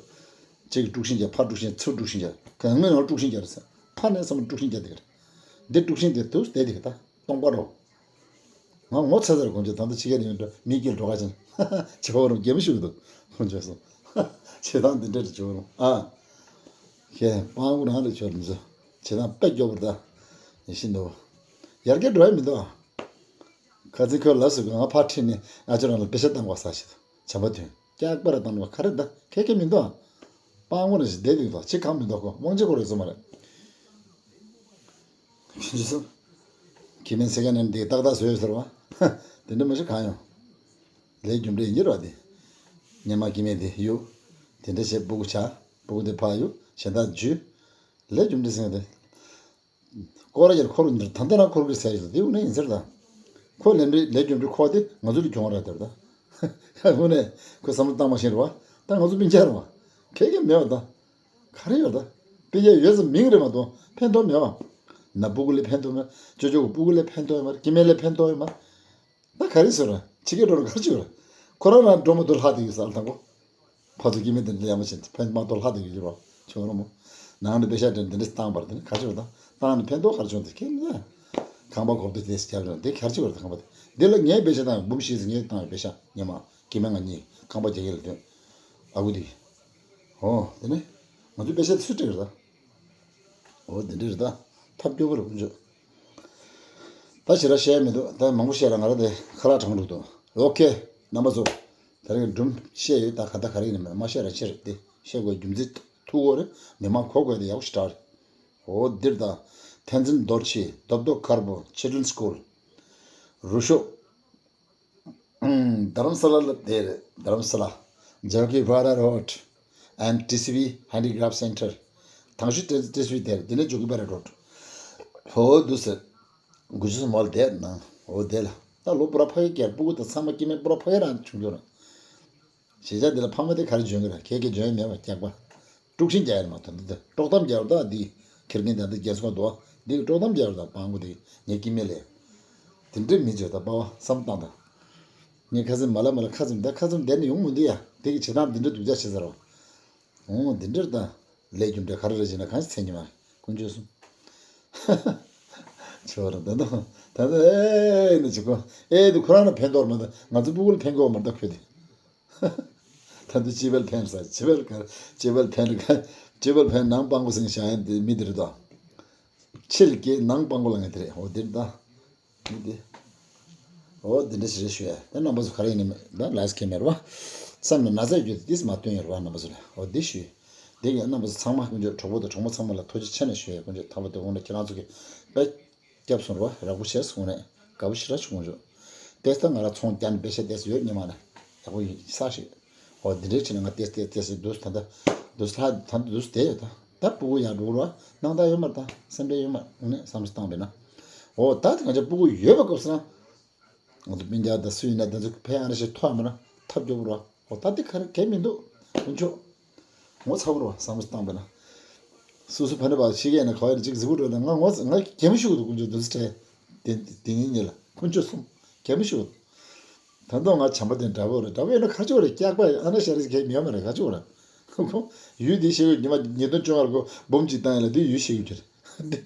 གཅིག་དཀྲུག་ཤིང་རྒྱག་ཕར་དཀྲུག་ཤིང་ཚུར་དཀྲུག་ཤིང་རྒྱག་གང་ངོས་ནང་དཀྲུག་ཤིང་རྒྱག་རེད་ཟེར། ཕར་ནས་བསམ་བློ་དཀྲུག་ཤིང་རྒྱག་དེ་ག་རེད། འདི་དཀྲུག་ཤིང་དེ་དུས་བསྡད་དེ་ག་ད་སྟོང་པ་རོ། ང་ངོ་ཚ་ཚར་དཀོན་མཆོག་ད་ལྟ་ཕྱི་རྒྱལ་ནས་འགྲོ་མི་སྒེར་འགྲོ་ག་ཅན། ཆེ་བོ་རང་རྒྱལ་མི་ཞུགས་འདུག་དཀོན་མཆོག་གསུམ། བྱེད་སྟངས་འདི་འདྲ་རེད་ཆེ་བོ་རང་ཨ། ཁྱེད་སྤང་བོ་རང་རེད་ཆོར་མི་ཚོ། བྱེད་སྟངས་དཔེ་སྐྱོ་པོ་རེད་ད། ཡིན་ཤིན་ཏུ། ཡར་རྒྱས་འགྲོ་ཡ་མི་འདུག་ཨ། ཁ་ཚིག་ཁོས་ལབ་སོང་གི་ང་ཕར་ཁྲིད་ནས་ང་ཚོ་རང་ལ་པེ་ཤ་བཏང་དགོས་ས་ཞིག་བྱམས་པ་དོན་སྐྱག་པར་བཏང་བ་ག་རེ་ད་ཁེ་ཁེ་མི་འདུག་ཨ། སྤང་བོ་རེ་ཞིག་བསྡད་འདུག་ད་ཅི་གང་མི་འདུག་གོ་དབང་ཆ་ཁོ་རེ་ཚོ་མ་རེད། ཁྱེད་ཚོ། ཁྱི་མེད་ཚེ་ག་ནས་འདི་ཏག་ཏག་བཟོས་ཡོད་ཟེར་བ། དེ་འདྲ་མ་ཞིག་གང་ཡོང་། ལས་རྒྱུ་འབྲས་ཡིན་ར་དེ། ཉི་མ་ཁྱི་མེད་དེ་གཡུག་དེ་འདྲ་བྱས་སྤུ་གུ་ཆགས་སྤུ་གུ་དེ་ཕར་གཡུག་གཞན་དག་འཇུས། ལས་རྒྱུ་འབྲས་ཟེར་ཡ་དེ། སྐོར་ར་ཡར་འཁོར་འདིར་ད་ལྟ་རང་འཁོར་གི་ཟེར་ཡོད་དེ་དངོས་གནས་ཡིན་ཟེར་ད། ཁོ་ལས་འབྲས་ལས་རྒྱུ་འབྲས་ཁོ་དེ་ང་ཚོ་ལས་གྱོང་ར་དེར་ད། དངོས་གནས་ཁོས་བསམ་བློ་བཏང་མ་ཤེས་ར་བ། ད་ང་ཚོ་སྤུན་ཀྱག་ར་བ། ཁེ་ཁེ་མེད་བ་ད། ག་རེ་ཡོད་ད། སྤུན་ཀྱག་ཡོད་ཙམ་མིང་རེད་མ་གཏོགས་ཕན་ཐོགས་མེད་བ། ན་སྤུ་གུ་ལས་ཕན་ཐོགས་མེད། ཅོ་ཅོ་གི་སྤུ་གུ་ལས་ཕན་ཐོགས་ཡོད་མ་རེད། སྐྱེ་དམན་ལས་ཕན་ཐོགས་ཡོད་མ་རེད། ད་ག་རེ་ཟེར་ར་ཕྱི་རྒྱལ་འགྲོ་ན་ག་རེ་བྱེད་ར། ཁོ་རང་རང་འགྲོ་མ་ཐུབ་ལྷག་དེ་ཡོད་ས་ལ་དང་པོ། ཕ་ཚོ་སྐྱེ་དམན་དེ་འདྲ་ཡག་མོ་བྱས་ཕན་མ་ཐོགས་ལྷག་དེ་ཡོད་ར་ཆོག་ར་མོ། ནང་ནས་པེ་ཤ་དེ་འདི་འདྲ་བཏང་བར་དེ་ནི་ག་རེ་བྱེད་ར་ད་བཏང་ནས་ཕན་ཐོགས་ག་རེ་བྱུང་དེ་ཁྱེད་ནི། ཁང་པ་གོག་ཏུ་དེ་སྐྱབས་ར་དེ་ག་རེ་བྱེད་ར་ད་ཁང་པ་དེ་འདི་ལ་ངས་པེ་ཤ་བཏང་འབུམ་བཞི་ཟིན་ངས་བཏང་བའི་པེ་ཤ་ཉི་མ་སྐྱེ་དམན་ང་གཉིས་ཁང་པ་རྒྱག་གི་ལ་དོན། ཨ་ཁུ་དེ། ཨོ་དེ་ནི། ང་ཚོའི་པེ་ཤ་དེ་སུས་སྤྲད་ར་ད། འོ་འདི་འདྲ་རེད་ད། ཐབས་སྐྱོ་པོ་རེད་དཀོན་མཆོག་ད་ཞེ་དྲག་བཤད་ཡ་མི་འདུག་ད་མང་པོ་བཤད་ལ་ང་རང་དེ་ཁ་ལག་གྲང་འགྲོ་འདུག་ཨོ་ཁེ། རྣམ་པ་ཚོ། དེ་རིང་སྒྲུང་བཤད་ཡོད་ད་ག་ད་ག་རེ་ཡིན་ནམ་མ་བཤད་ར་ཕྱིར་དེ་བཤད་དགོས་རྒྱུ་མཚན་ཐུག་གོ་རེད་མི་མང་གོ་དགོས་དེ་ཡག་པོ་ཞེ་དྲག་རེད། འོ་འདིར་ད། ཐན་ཙིན་རྡོ་ཆེ་རྡོབ་རྡོ་དཀར་པོ་Children's School རུ་ཤོག་རྡ་རམ་ས་ལ་ལ་དེ་རེད། རྡ་རམ་ས་ལ། Jawki Para Road and T C B Handicraft Center. ཐང་ཤུ་T C B དེ་རེད། དེ་ནས་Jawki Para Road. ཧོ་འདུག་ཟེར། དགུ་བཅུ་སོ་མ་ལ་དེ་ནང་འོ་དེ་ལ། ད་ལོ་པུ་ར་ཕ་གི་སྐྱེས་སྤུ་གུ་དང་ཚང་མ་སྐྱེ་དམན་པུ་ར་ཕ་གི་རང་བྱུང་རྒྱུ་རེད། གཞིས་ཆགས་འདི་ལ་ཕ་མ་དེ་ག་རེ་འཇོན་གི་རེད། ཁྱེད་ཀྱིས་འཇོན་ཡ་མེད་པ་སྐྱག་པ། དཀྲུག་ཤིང་རྒྱག་ཡ་མ་གཏོགས་འདི་དཀྲོག་གཏམ་རྒྱག་ར་ད་འདི་ཁེར་རྐྱང་དང་འདི་རྒྱལ་ཚོགས་འདུག་བ། འདི་གི་དཀྲོག་གཏམ་རྒྱག་ར་ད་སྤང་གོ་དེ་ངས་སྐྱིད་མེད་ལས། དེ་འདྲའི་མི་བརྗོད་ད་པ་བ་བསམ་བཏང་ད། ངས་ཁ་སེམས་མ་ལ་མ་ལ་ཁ་ཚིམ་ད་ཁ་ཚིམ་བསྡད་ནས་ཡོང་མི་འདུག་ཡ། དེ་གི་བྱེད་སྟངས་འདི་འདྲ་སྡུག་ཅག་བྱེད་ཚར་བ། འོང་འདི་འདྲར་ད། ལས་རྒྱུ་འབྲས་ག་རེ་རེད་ཅེ་ན་གང་ཞིག་མཚན་ཉིད་མ་རེད་དཀོན་མཆོག་གསུམ། ཆོག་ར་ད་དུང་ད་དུང་ཨེ་ནི་ཅི་གོ་ཨེ་དེ་ཁོ་རང་ལ་ཕན་ཐོགས་མ་ད་ང་ཚོ་སྤུ་གུ་ལ་ཕན་གོ་མ་ད་ཁོས་དེ། ད་དུང་སྤྱི་བལ་ཕན་ས་སྤྱི་བལ་ག་སྤྱི་བལ་ཕན་ག་སྤྱི་བལ་ཕན་ནང་སྤང་གོ་སེང་བཞག་ཡ་དེ་མི་དེ་རེད་དོ། ཕྱི་ལ་སྐྱེས་ནང་སྤང་གོ་ལ་ངེས་དེ་རེད། འོ་དེ་རེད་ད། འདི། འོ་འདི་འདྲ་ཞིག་རེད་ཞུ་ཡ། ད་རྣམ་པ་ཚོ་ག་རེ་ཡིན་ནི་མེད་ད་ལས་ཀྱི་མེད་རེད་བ། བསམ་ནས་ན་ཚ་རྒྱུ་དེ་ཏིས་མ་སྟོན་ཡོད་རེད་བ་རྣམ་པ་ཚོ་ལ། འོ་འདི་ཞུ་ཡ། འདི་གི་རྣམ་པ་ཚོ་ཚང་མ་དཀོན་མཆོག་གྲོགས་པོ་དང་གྲོགས་མོ་ཚང་མ་ལ་ཐུགས་རྗེ་ཆེ་ནས་ཞུ་ཡ། དཀོན་མཆོག་ཐར་པ་དེ་དགོངས་ནས་ཁྱེད་རང་ཚོ་གི་དཔེ་སྐྱབས་སོང་རེད་བ། རག་པོ་བྱས་སོང་ནས་དགའ་པོ་ཞེ་དྲག་བྱུང་མཆོག་ཏེས་ད་ང་རང་ཚོང་རྒྱག་ནས་འབད་བཤད་ཏེས་ཡོད་ཉི་མ་ནས་ཡག་པོ་ཡིན་ས་ཞིག་འོ་འདི་འདྲའི་ཕྱིར་ང་ཏེས་ཏེས་ཏེས་སི་འདུག་ད་ལྟ་འདུག་ལྷ་ད་ལྟ་འདུག་བསྡད་ཡོད་ད། ད་སྤུ་གུ་ཡར་འགྲོ་ར་སྣང་དག་ཡོད་མ་རེད། ད་སེམས་ཁྲལ་ཡོད་མ་རེད། དངོས་གནས་བསམ་བློ་བཏང་བས་ན། འོ་ད་དེ་ང་ཚོ་སྤུ་གུ་ཡོད་པ་སྐབས་སུ་ན། ང་ཚོ་སྤུན་ཀྱག་ད་སུ་ཡིན་ན་དེ་ཚོ་ཕན་ཨ་ར་ཞིག་ཐོག་མ་ན་ཐབས་སྐྱོ་པོ་ར། འོ་ད་དེ་ག་རེ་གལ་མི་འདུག་དཀོན་མཆོག་ངོ་ཚ་པོ་ར་བསམ་བློ་བཏང་བས་ན། སུ་སུ་ཕ་ནི་བ་ཤི་གས་ན་ག་བ་ཡིན་གཅིག་གཟིགས་པོ་འགྲོ་ན་ང་ངོ་ང་གད་མོ་ཤོར་འདུག་དཀོན་མཆོག་འདུག་སེ་དྲན། དེ་དེ་ཉིན་ཉིན་ལ་དཀོན་མཆོག་གསུམ་གད་མོ་ཤོར་འདུག་ད་དུང་ང་བྱམས་པ་དེ་འདྲ་པོ་རེད། འདྲ་པོ་ཡིན་ན་ག་ཅོག་རེད། སྐྱག་པ་ཨ་ན་ཤ་རེ་གས་མེད་མ་རེད། ག་ཅོག་རེད། ཁོ་ཡུལ་འདི་ཤེས་ཡོད། ཉི་མ་ཉིས་སྟོང་བཅོ་ལྔ་ལ་ཁོ་འབུམ་གཅིག་བཏང་ཡིན་ལ་འདི་ཡུལ་ཤེས་ཡོད་ཀྱི་རེད། འདི་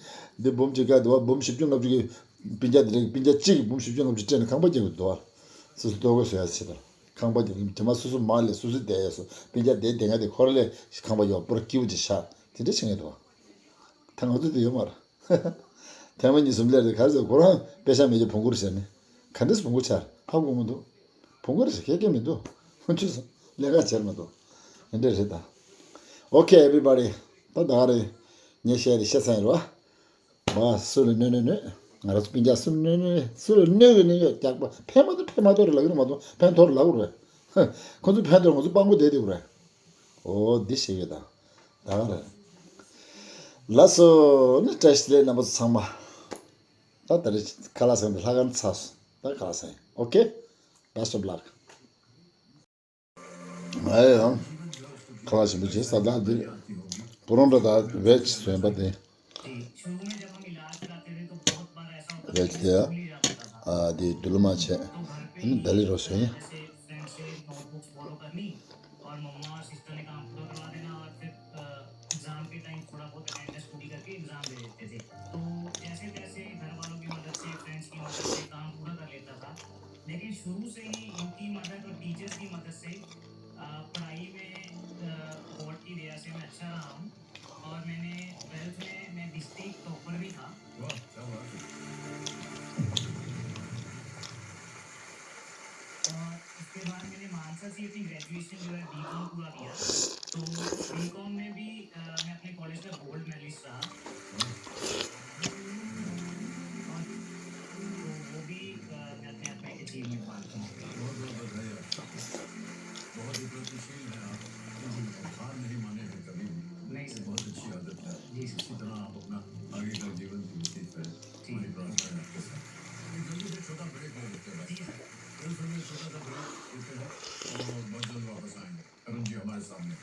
འདི་འབུམ་གཅིག་ག་འདི་བ་འབུམ་བཞི་བཅུ་ལྔ་བཅུ་གི་སྤུན་ཀྱག་འདི་རེད། སྤུན་ཀྱག་གཅིག་གིས་འབུམ་བཞི་བཅུ་ལྔ་བཅུ་སྤྲད་ནས་ཁང་པ་རྒྱག་གི་འདུག་བ། སོ་སོ་ལྟོ་གོས་བཟོ་ཡ་བྱེད་དང་། ཁང་པ་དེ་དྲི་མ་སོ་སོ་མ་ལས་སོ་སོ་བསྡད་ཡས་སོ་སྤུན་ཀྱག་དེ་དེ་སྔ་དེ་ཁོ་ར་ལས་ཁང་པ་ཡོད་པོར་སྐྱིད་པོ་ཅིག་ཤག་དེ་འདྲ་བྱེད་ངེས་འདུག་ད་ང་ཚོ་དེ་ཡོད་མ་རེད། ཐེངས་མ་གཉིས་གསུམ་ལས་རེད་ག་རེ་ཟེར་ཁོ་རང་དཔེ་ཆ་མེད་ཀྱི་བོང་གུ་རེད་ཟེར་ནས་ག་འདྲས་བོང་གུ་ཆགས་ཧ་གོ་མི་འདུག་བོང་གུ་རེད་ཟེར་ཁྱེད་སྐད་མི་འདུག་ཁོ་ཚོས་ལས་ཀ་བྱེད་མི་འདུག་འདི་འདྲ་རེད་ད། Okay everybody ད་ད་ག་རེད། ངས་བཤད་དེ་བཤད་ཚར་ཡིན་རེད་བ། བ་སུ་ལ་གནོད་གནོད་གནོད། ང་རང་ཚོ་སྤུན་ཀྱག་སུ་ལ་གནོད་གནོད་གནོད། སུ་ལ་གནོད་གི་གནོད་ཡོད་རྒྱག་པ་ཕན་མ་ཐོགས་ཕན་མ་ཐོགས་རེད་ལབ་གི་རེད་མ་གཏོགས་ཕན་ཐོགས་རེད་ལབ་གི་རེད། ཁོ་ཚོ་ཕན་ཐོགས་ང་ཚོ་སྤྲང་པོ་བསྡད་བསྡད་གི་རེད། འོ་འདི་ཤེས་ཡོད་ད། ད་ག་རེད། ལགས་སོ་ནི་བཀྲ་ཤིས་བདེ་ལེགས་རྣམ་པ་ཚོ་ཚང་མ། ད་ད་རེས་ཁ་ལག་ཟ་མཁན་དེ་ལྷ་ཁང་ཚར་སོང་ད་ཁ་ལག་ཟ་ཡིན། Okay best of luck. ཨེ་ཡང་ཁ་ལག་ཞིམ་པོ་བྱས་ཟ་ད་འདི་པུ་རོང་འདྲ་ད་veg ཟོན་པ་དེ་veg དེ་ཨ་དེ་དུ་ལུ་མ་བྱས་ཨ་ནི་ད་ལི་རོ་ཟོན་ཡིན། और मम्मा और सिस्टर ने काम पूरा करवा देना और फिर एग्जाम के टाइम थोड़ा बहुत अटेंडेंस पूरी करके एग्जाम दे देते थे। तो जैसे तैसे घर वालों की मदद से, फ्रेंड्स की मदद से काम पूरा कर लेता था। लेकिन शुरू से ही इनकी मदद और टीचर्स की मदद से अ, पढ़ाई में अ, बोर्ड की दया से मैं अच्छा रहा हूँ। और मैंने ट्वेल्थ में मैं डिस्ट्रिक्ट टॉपर भी था। वाह, क्या बात है। और उसके बाद मैंने मानसा से अपनी ग्रेजुएशन जो है बीकॉम पूरा किया। तो बीकॉम में भी अ, मैं अपने कॉलेज का गोल्ड मेडलिस्ट रहा। और तो वो भी अ, मैं अपने आप में एक अचीवमेंट मानता हूँ। बहुत बहुत बधाई आपको। बहुत ही प्रगतिशील हैं आप। जी। हार नहीं माने हैं कभी भी। नहीं सर। बहुत अच्छी आदत है। जी सर। इसी तरह आप अपना आगे का जीवन भी व्यतीत करें। जी। हमारी प्रार्थना है आपके साथ। अभी जल्दी से छोटा ब्रेक ले लेते हैं भाई। जी सर। फिर फिर छोटा सा ब्रेक लेते हैं और बहुत जल्द वापस आएंगे। अरुण जी हमारे सामने।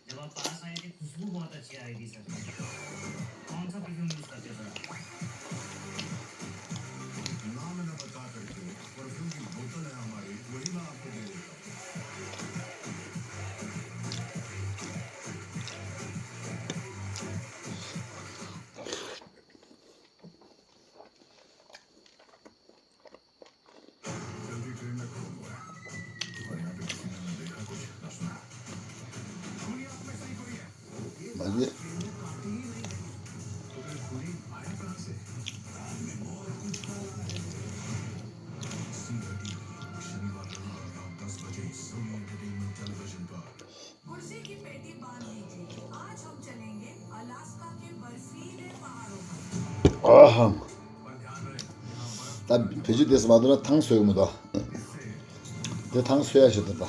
जब आप पास आए थे, खुशबू बहुत अच्छी आ रही थी सर। कौन सा परफ्यूम यूज़ करते हो सर आप? नाम न बता करके परफ्यूम की बोतल है हमारी, वही मैं आपको दे देता हूँ। जल्दी ट्रेन में खो हुआ है। और यहाँ पे किसी ने ना देखा कुछ, ना सुना। गोली आप में से ही कोई है। ये बात ये ट्रेन में काटी ही नहीं गई। तो फिर गोली आया कहाँ से? शनिवार रात दस बजे सोनी एंटरटेनमेंट टेलीविजन पर। कुर्सी की पेटी बांध लीजिए, आज हम चलेंगे अलास्का के बर्फीले पहाड़ों पर। ཨ་ཧམ། ད་བེད་སྤྱོད་དེ་ཙམ་མ་འདུག་ན་ཐང་སོས་མི་འདུག་དེ་ཐང་སོས་ཡ་ཞིག་འདུག་ད།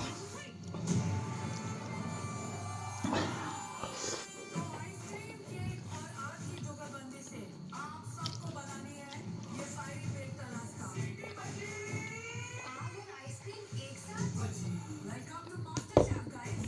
तो आइसक्रीम, केक और आग की जुगलबंदी से आप सबको बनानी है ये फायरी ब्रेड का रास्ता। आग और आइसक्रीम एक साथ बजी। Welcome to MasterChef, guys.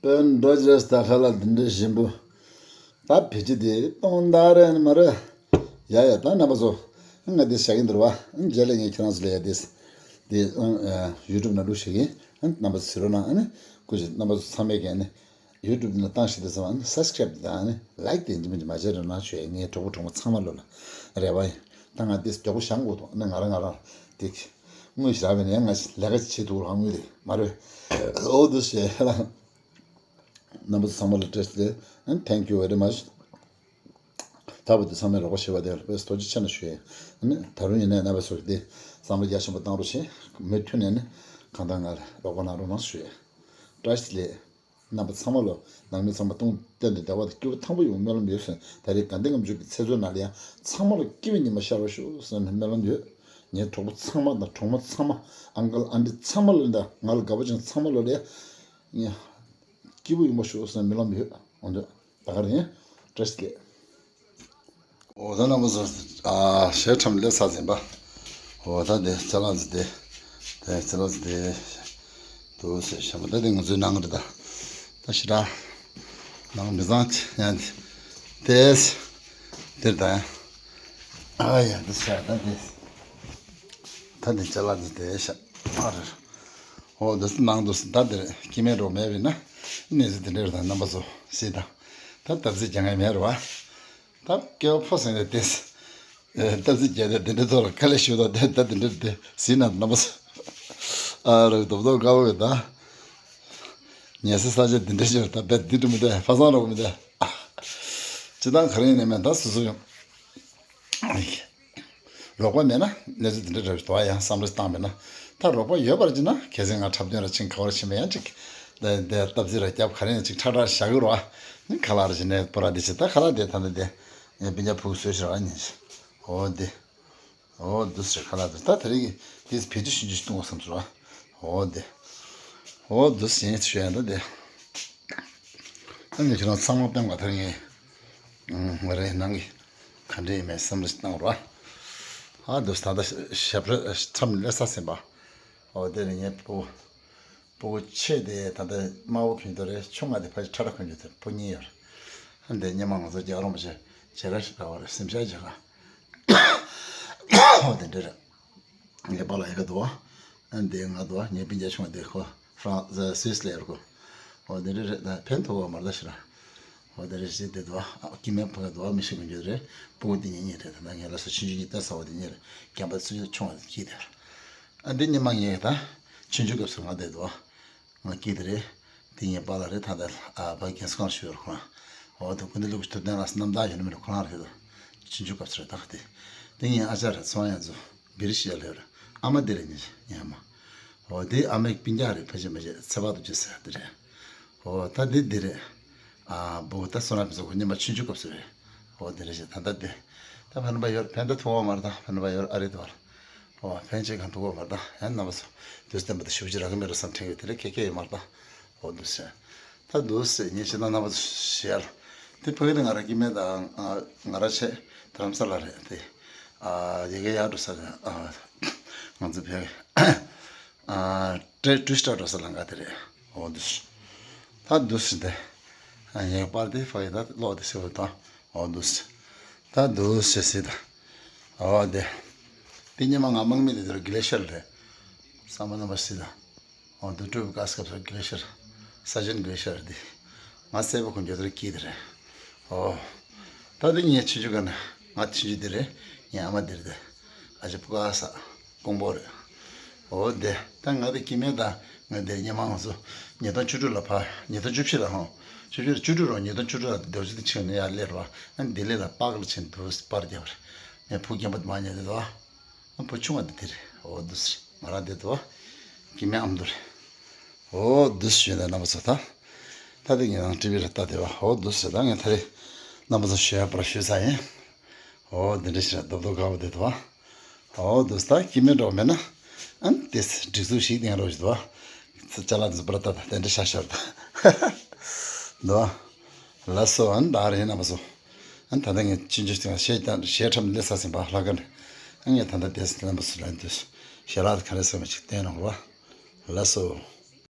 དཔོན་འགྲོ་རྗེས་ད་ཁ་ལག་འདི་འདྲ་ཞིམ་པོ། ད་བེད་སྤྱོད་དེ་གཏོང་ད་རེད་ནི་མ་རེད། ཡ་ཡ་ད་རྣམ་པ་ཚོ། ང་འདི་བཞག་གིན་འདུག་བ། རྗེས་ལ་ངས་ཁྱེད་རང་ཚོ་ལ་ཡ་དེ། དེ་ཡུ་ཊུབ་ནང་བླུགས་བཞག་གིན། རྣམ་པ་ཚོ་གཟིགས་རོགས་གནང་ཨ་ནི། སྐུ་མཁྱེན་རྣམ་པ་ཚོ་ཚང་མས་ཀྱང་ཨ་ནི། ཡུ་ཊུབ་ནང་བཏང་ཤེས་དེ་ཚང་མ་ཨ་ནི་སབ་སི་ཀ་རེབ་དང་ཨ་ནི་ལའིཀ་དེ་འདི་མི་འདི་མ་བྱས་རོགས་གནང་ཞུ་ཡ། ངས་གྲོགས་པོ་གྲོགས་མོ་ཚང་མ་ལོ་ལ་རེ་བ་ཡིན། ད་ང་དེ་མགྱོགས་པོ་བཞེངས་དགོས་འདུག་ཨ་ནི་ང་རང་ང་རང་དེ་དངུལ་ཞིག་རག་པ་ཡིན་ན་ཡང་ང་ལས་ཀ་བྱེད་ཐུབ་རོགས་དངུལ་དེ་མ་རེད། འོ་དེ་བྱས་ལ། རྣམ་པ་ཚོ་ཚང་མ་ལ་བཀྲ་ཤིས་བདེ་ལེགས། Thank you very much། ད་བར་དུ་ཚང་མས་རོགས་པ་བྱས་པ་དེ་ལ་དཔེ་ཐུགས་རྗེ་ཆེ་ནས་ཞུ་ཡས། ཨ་ནི་ད་རུང་ཡིན་ནའི་རྣམ་པ་ཚོ་གིས་དེ་བསམ་བློ་རྒྱ་ཆེན་པོ་བཏང་རོགས་བྱེད། མུ་མཐུད་ནས་ནི་གང་ལྟར་ང་ལ་རོགས་པ་གནང་རོགས་གནང་ཞུ་ཡས། བཀྲ་ཤིས་བདེ་ལེགས། རྣམ་པ་ཚང་མ་ལ་ནང་མི་ཚང་མ་སྟོང་བསྟན་དང་བདེ་བ་དང་སྐྱིད་པ་ཐང་པོ་ཡོང་སྨོན་ལམ་ཡོད་ཟེར། ད་རེས་དགའ་ལྡན་ལྔ་མཆོད་ཀྱི་ཚེས་བཅུ་ནང་ལ་ཡང་ཚང་མ་ལ་སྐྱིད་པའི་ཉི་མ་ཤར་བ་ཤོག་ཟེར་ནས་སྨོན་ལམ་ཡོད། ངའི་གྲོགས་པོ་ཚང་མ་དང་གྲོགས་མོ་ཚང་མ། ཨང་ཀལ་ཨན་ཊི་ཚང་མ་ལ་དང་ང་ལ་དགའ་པོ་ཅན་ཚང་མ་ལ་ཡང་སྐྱིད་པོ་ཡོང་བ་ཤོག་ཟེར་ནས་སྨོན་ལམ་ཡོད། འོ་འདུག་ད་ག་རེད། བཀྲ་ཤིས་བདེ་ལེགས། འོ་ད་རྣམ་པ་ཚོ། ཨ་གཞས་ཁྲམ་སླེབས་ཚར་ཟིན་པ། འོ་ད་དེ་ཅ་ལག་ཚོ་དེ། དེ་ཅ་ལག་ཚོ་དེ། འདུག་ཟེར་བཤད་པ་ད་དེ་ང་ཚོའི་ནང་རེད་ད། ད་ཞེ་དྲག་ནང་མི་བཟང་ཡང་དེ། དེར་ད་ཡང་། ཨ་ཡ་འདི་ཤ་ད་དེ། ད་དེ་ཅ་ལག་ཚོ་དེ་ཤ་ཨ་རེད། འོ་འདི་ནང་དུ་ད་དེར་སྐྱེ་དམན་འགྲོ་མེད་པས་ན། གནས་ཚུལ་དེ་འདྲ་རེད་ད་རྣམ་པ་ཚོ་སྲིད་ད། ད་ད་ཚིག་རྒྱག་མཁན་མེད་རེད་བ། ད་སྐྱེ་བ་ཕོ་སེང་དེ་ཏེས། ཨེ་སྟབས་ཚིག་རྒྱག་དེ་དེ་འདྲ་ཐོག་ལ་ཁ་ལས་ཞུ་དོ་དེ་ད་དེ་འདྲ་དེ་ཟིན་ན་རྣམ་པ་ཚོ། ཨ་རོགས་རྡོབ་རྡོབ་དགའ་བོ་ཡོད་ད། ཉལ་ས་ས་ཆ་དེ་འདྲ་ཞིག་ད་བེད་དེ་འགྲོ་མི་འདུག་ཕ་སང་རོགས་མི་འདུག་ཅི་ད་ག་རེ་ཡིན་ནའི་མེད་ད་སོ་སོ་ཡོང་། རོགས་པ་མེད་ན་གནས་ཚུལ་དེ་འདྲ་རེད་འདུག་ཡང་བསམ་བློ་བཏང་མེད་ན། ད་རོགས་པ་ཡོད་པར་བྱས་ན་གལ་སྲིད་ང་འཁྲབ་སྟོན་ར་ཕྱིན་ག་བར་ཕྱིན་པ་ཡང་ཅིག་དེ་དེ་སྟབས་ཚིག་ར་རྒྱབ་ག་རེ་ཡང་ཅིག་ཁྲག་ཁྲག་བཞག་གི་རོགས། ཁ་ལག་ར་བྱས་ནས་པོ་ར་དེ་བྱས་ད་ཁ་ལག་དེ་ད་ད་དེ། སྤུན་ཀྱག་ཕུག་བཟོས་ཤིག་ར་ཉིན་ཞིག་འོ་དེ། འོ་འདུག་ཟེར་ཁ་ལག་འདུག་ད་དེ་རིང་གི་དེ་བེད་སྤྱོད་ཤིན་ཅུ་ཞིག་གཏོང་བསམ་སོང་བ། འོ་དེ། འོ་འདུག་ཟེར་ཞུ་ཡ་འདུག་དེ། ཨ་ནི་ཁྱེད་རང་ཚང་མ་སྟོན་ག་ད་ངས། ང་རའི་ནང་གི་ག་འདྲ་ཡིན་མིན་བསམ་བློ་ཞིག་བཏང་རོགས། ཨ་འདུག་ད་ལྟ་ཞབས་བྲོ་ཁྲམ་སླེབས་ཚར་ཟིན་པ། འོ་དེ་ནས་ངའི་བུ། སྤུ་གུ་ཆེ་དེ་ད་ལྟ་དམར་པོ་གོན་དོ་རེད། ཆུང་བ་དེ་ཕ་ཁྲ་ཁྲ་གོན་རྒྱུ་དེ་སྤུ་གཉིས་ཡོད་རེད། ཨ་འདི་སྔོན་མ་ང་ཚོ་རྒྱལ་བ་རིན་པོ་ཆེ་བྱེ་ར་ཞིག་ག་བ་རེད་སེམས་ཤར་བྱེ་ར། འོ་དེ་འདྲ་རེད། ངའི་པཱ་ལགས་ཡ་ག་འདུག་ཨ་འདི་ང་འདུག་ངའི་སྤུན་ཀྱག་ཆུང་བ་དེ་ཁོ་ཧྥ་རན་སི་སུད་སི་ལ་ཡོད་རེད་ཁོ། འོ་དེ་འདྲ་རེད་ད་ཕན་ཐོགས་པ་མ་རེད་ད་ཞེ་ར། འོ་དེ་འདྲ་ཞིག་དེ་འདུག་ཨ་སྐྱེ་དམན་ཕ་ག་འདུག་མི་ཤེས་གོན་རྒྱུ་རེད། སྤུ་གུ་དེ་གཉིས་གཉིས་རེད། ད་ལྟ་ངས་ལ་སོ་ཆུང་ཆུང་གཉིས་ད་ས་འོ་དེ་གཉིས་རེད། རྒན་པ་ཚོ་ཆུང་བ་དེ་གཅིག་དེ་རེད། ཨ་འདི་སྔོན་མ་ངས་ད་ཆུང་ཆུང་སྐབས་སུ་ང་བསྡད་འདུག་ང་སྐྱིད་དེ་རེད། དེ་ངའི་པཱ་ལགས་རེད། ད་ལྟ་ཨ་ཕ་རྒན་གསོ་ཁང་ཞུ་ཡོད་ཁོ་རང་། འོ་ད་སྐུ་མདུན་སློབ་ཀྱི་ཐུབ་བསྟན་ལགས་སུ་རྣམ་དག་ཡོད་ན་མེད་ན་ཁོ་རང་རེད་ད། ཆུང་ཆུང་སྐབས་སུ་རེད་ད་དེ། དེ་ངའི་ཨ་ཅག་རེད་ཚོང་ཡ་ཚོ་བི་རི་ཤི་ཡ་ལྷོད་རེད། ཨ་མ་དེ་རེད་ངའི་ངའི་ཨ་མ། འོ་དེ་ཨ་མའི་སྤུན་ཀྱག་རེད། ཕ་ཆེ་མ་ཆེ་ཚེ་དཔག་ཏུ་བྱེད་ཟེར་དེ་རེད། འོ་ད་དེ་དེ་རེད། ཨ་བུ་ད་སོ་ན་བི་སོ་ཁོ་སྔོན་མ་ཆུང་ཆུང་སྐབས་སུ་རེད། འོ་དེ་རེད་ཤག་ད་ལྟ་དེ། ད་ཕན་པ་ཡོད་ཕན་ད་ཐུག་བ་མ་རེད་ད་ཕན་པ་ཡོད་ཨ་རེད་དོ། འོ་ཕན་ཆད་གང་ཐུག་བ་མ་རེད་ད་ཡང་རྣམ་པ་ཚོ་དུས་བསྟན་པ་ད་ཞུ་ཅི་རག་གི་མེད་རོ་བསམ་དྲན་ཡོད་དེ་རེད་ཁེ་ཁེ་ཡོད་མ་རེད་ད། འོ་འདུག་ཟེར། ད་འདུག་ཟེར་ངས་བཤད་ན་རྣམ་པ་ཚོ་ཞེ་ལ། དེ་ཕ་གི་ནས་ང་རང་སྐྱེ་དམན་དང་ང་རང་ཆེ་དྷ་རམ་ས་ལ་རེད་དེ། ཨ་ཡ་གི་ཡར་འགྲོ་ས་རེད་ཨ། ང་ཚོ་ཕ་གི། ཨ་ཏྲེ་ཏྲུ་སི་ཏྲ་འགྲོ་ས་ལམ་ཁ་དེ་རེད། འོ་འདུག་ཟེར། ད་འདུག་ཟེར་དེ། ཨ་ངའི་པར་དེ་ཕ་གི་ད་ལོག་དེ་སེ་བོ་དང་འོ་འདུག་ཟེར། ད་འདུག་ཟེར་ཟེར་ད། འོ་དེ། དེ་སྔོན་མ་ང་དམག་མི་དེ་དེར་གི་ལེ་ཤར་རེད། ས་མ་ན་མ་སི་ད། འོ་དུ་ཀྲུ་བི་ཀ་སི་ཀ་སར་གི་ལེ་ཤར། ས་ཆེན་གི་ལེ་ཤར་དེ། ང་སེ་བ་ཁོང་རྒྱ་དར་གི་དེ་རེད། འོ། ད་དེ་ངའི་ཆུང་ཆུང་ག་ན་ང་ཆུང་ཆུང་དེ་རེད། ངའི་ཨ་མ་དེ་རེད་དེ། ཨ་ཅེ་སྤུ་ཀ་ས། ཀོང་པོ་རེད། འོ་དེ། ད་ང་དེ་སྐྱེ་དམན་ད་ང་དེ་སྔོན་མ་ང་ཚོ་ཉིས་སྟོང་བཅུ་དྲུག་ལ་ཕ་ཉིས་སྟོང་བཅུ་བཞི་ལ་ཧོ། བཅུ་བཞི་བཅུ་དྲུག་རོ་ཉིས་སྟོང་བཅུ་དྲུག་ལ་རྡོ་རྗེ་གདན་ཆེན་ནས་ཡར་སླེབས་རོ། ཨ་ལྡི་ལི་ལ་པཱག་ལ་ཕྱིན་འདུག་པར་རྒྱབ་རེད། ངའི་བུ་རྒན་པ་དེ་མ་ཉལ་དེ་དོ། ཨ་བུ་ཆུང་བ་དེ་དེ་རེད། འོ་འདུག་ཟེར། ང་རང་དེ་དོ། སྐྱེ་དམན་ཨ་མ་དོ་རེད། འོ་འདུག་ཟེར་ཞུས་ནས་རྣམ་པ་ཚོ་ད། ད་དེ་ངས་རང་ཊི་ཝི་ལ་ལྟ་བསྡད་པ་འོ་འདུག་ཟེར། ད་ངས་ད་རེས་རྣམ་པ་ཚོ་ཞུ་ཡག་པར་ཞུས་ཚར་ཡིན། འོ་འདི་འདྲ་ཞིག་རེད། རྡོབ་རྡོབ་དགའ་བོ་བསྡད་འདུག་བ། འོ་འདུག་ཟེར། ད་སྐྱེ་དམན་འགྲོ་མེད་ན། ཨ་ནི་དེ་སྒྲིག་འཛུགས་ཤིག་བསྟན་རོགས་ཞུ་འདུག་བ། ཅ་ལག་འདི་ཚོ་པར་ལྟ་ད་དེ་འདྲ་ཤར་ཤར་ད། འདུག་བ། ལགས་སོ། ཨ་ནི་ད་རེས་རྣམ་པ་ཚོ། ཨ་ནི་ད་ལྟ་ངས་ཆུང་ཆུང་ཞིག་གཞས་གཞས་ཁྲབ་སླེབས་ཚར་ཟིན་པ་ལྷག་དཀར་ནས། ཨ་ངས་ད་ལྟ་དེ་རྣམ་པ་ཚོ་ལ་འདུག་ཞལ་ལག་ག་རེ་ཟེར་བ་ཞིག་བསྟན་རོགས་བ། ལགས་སོ།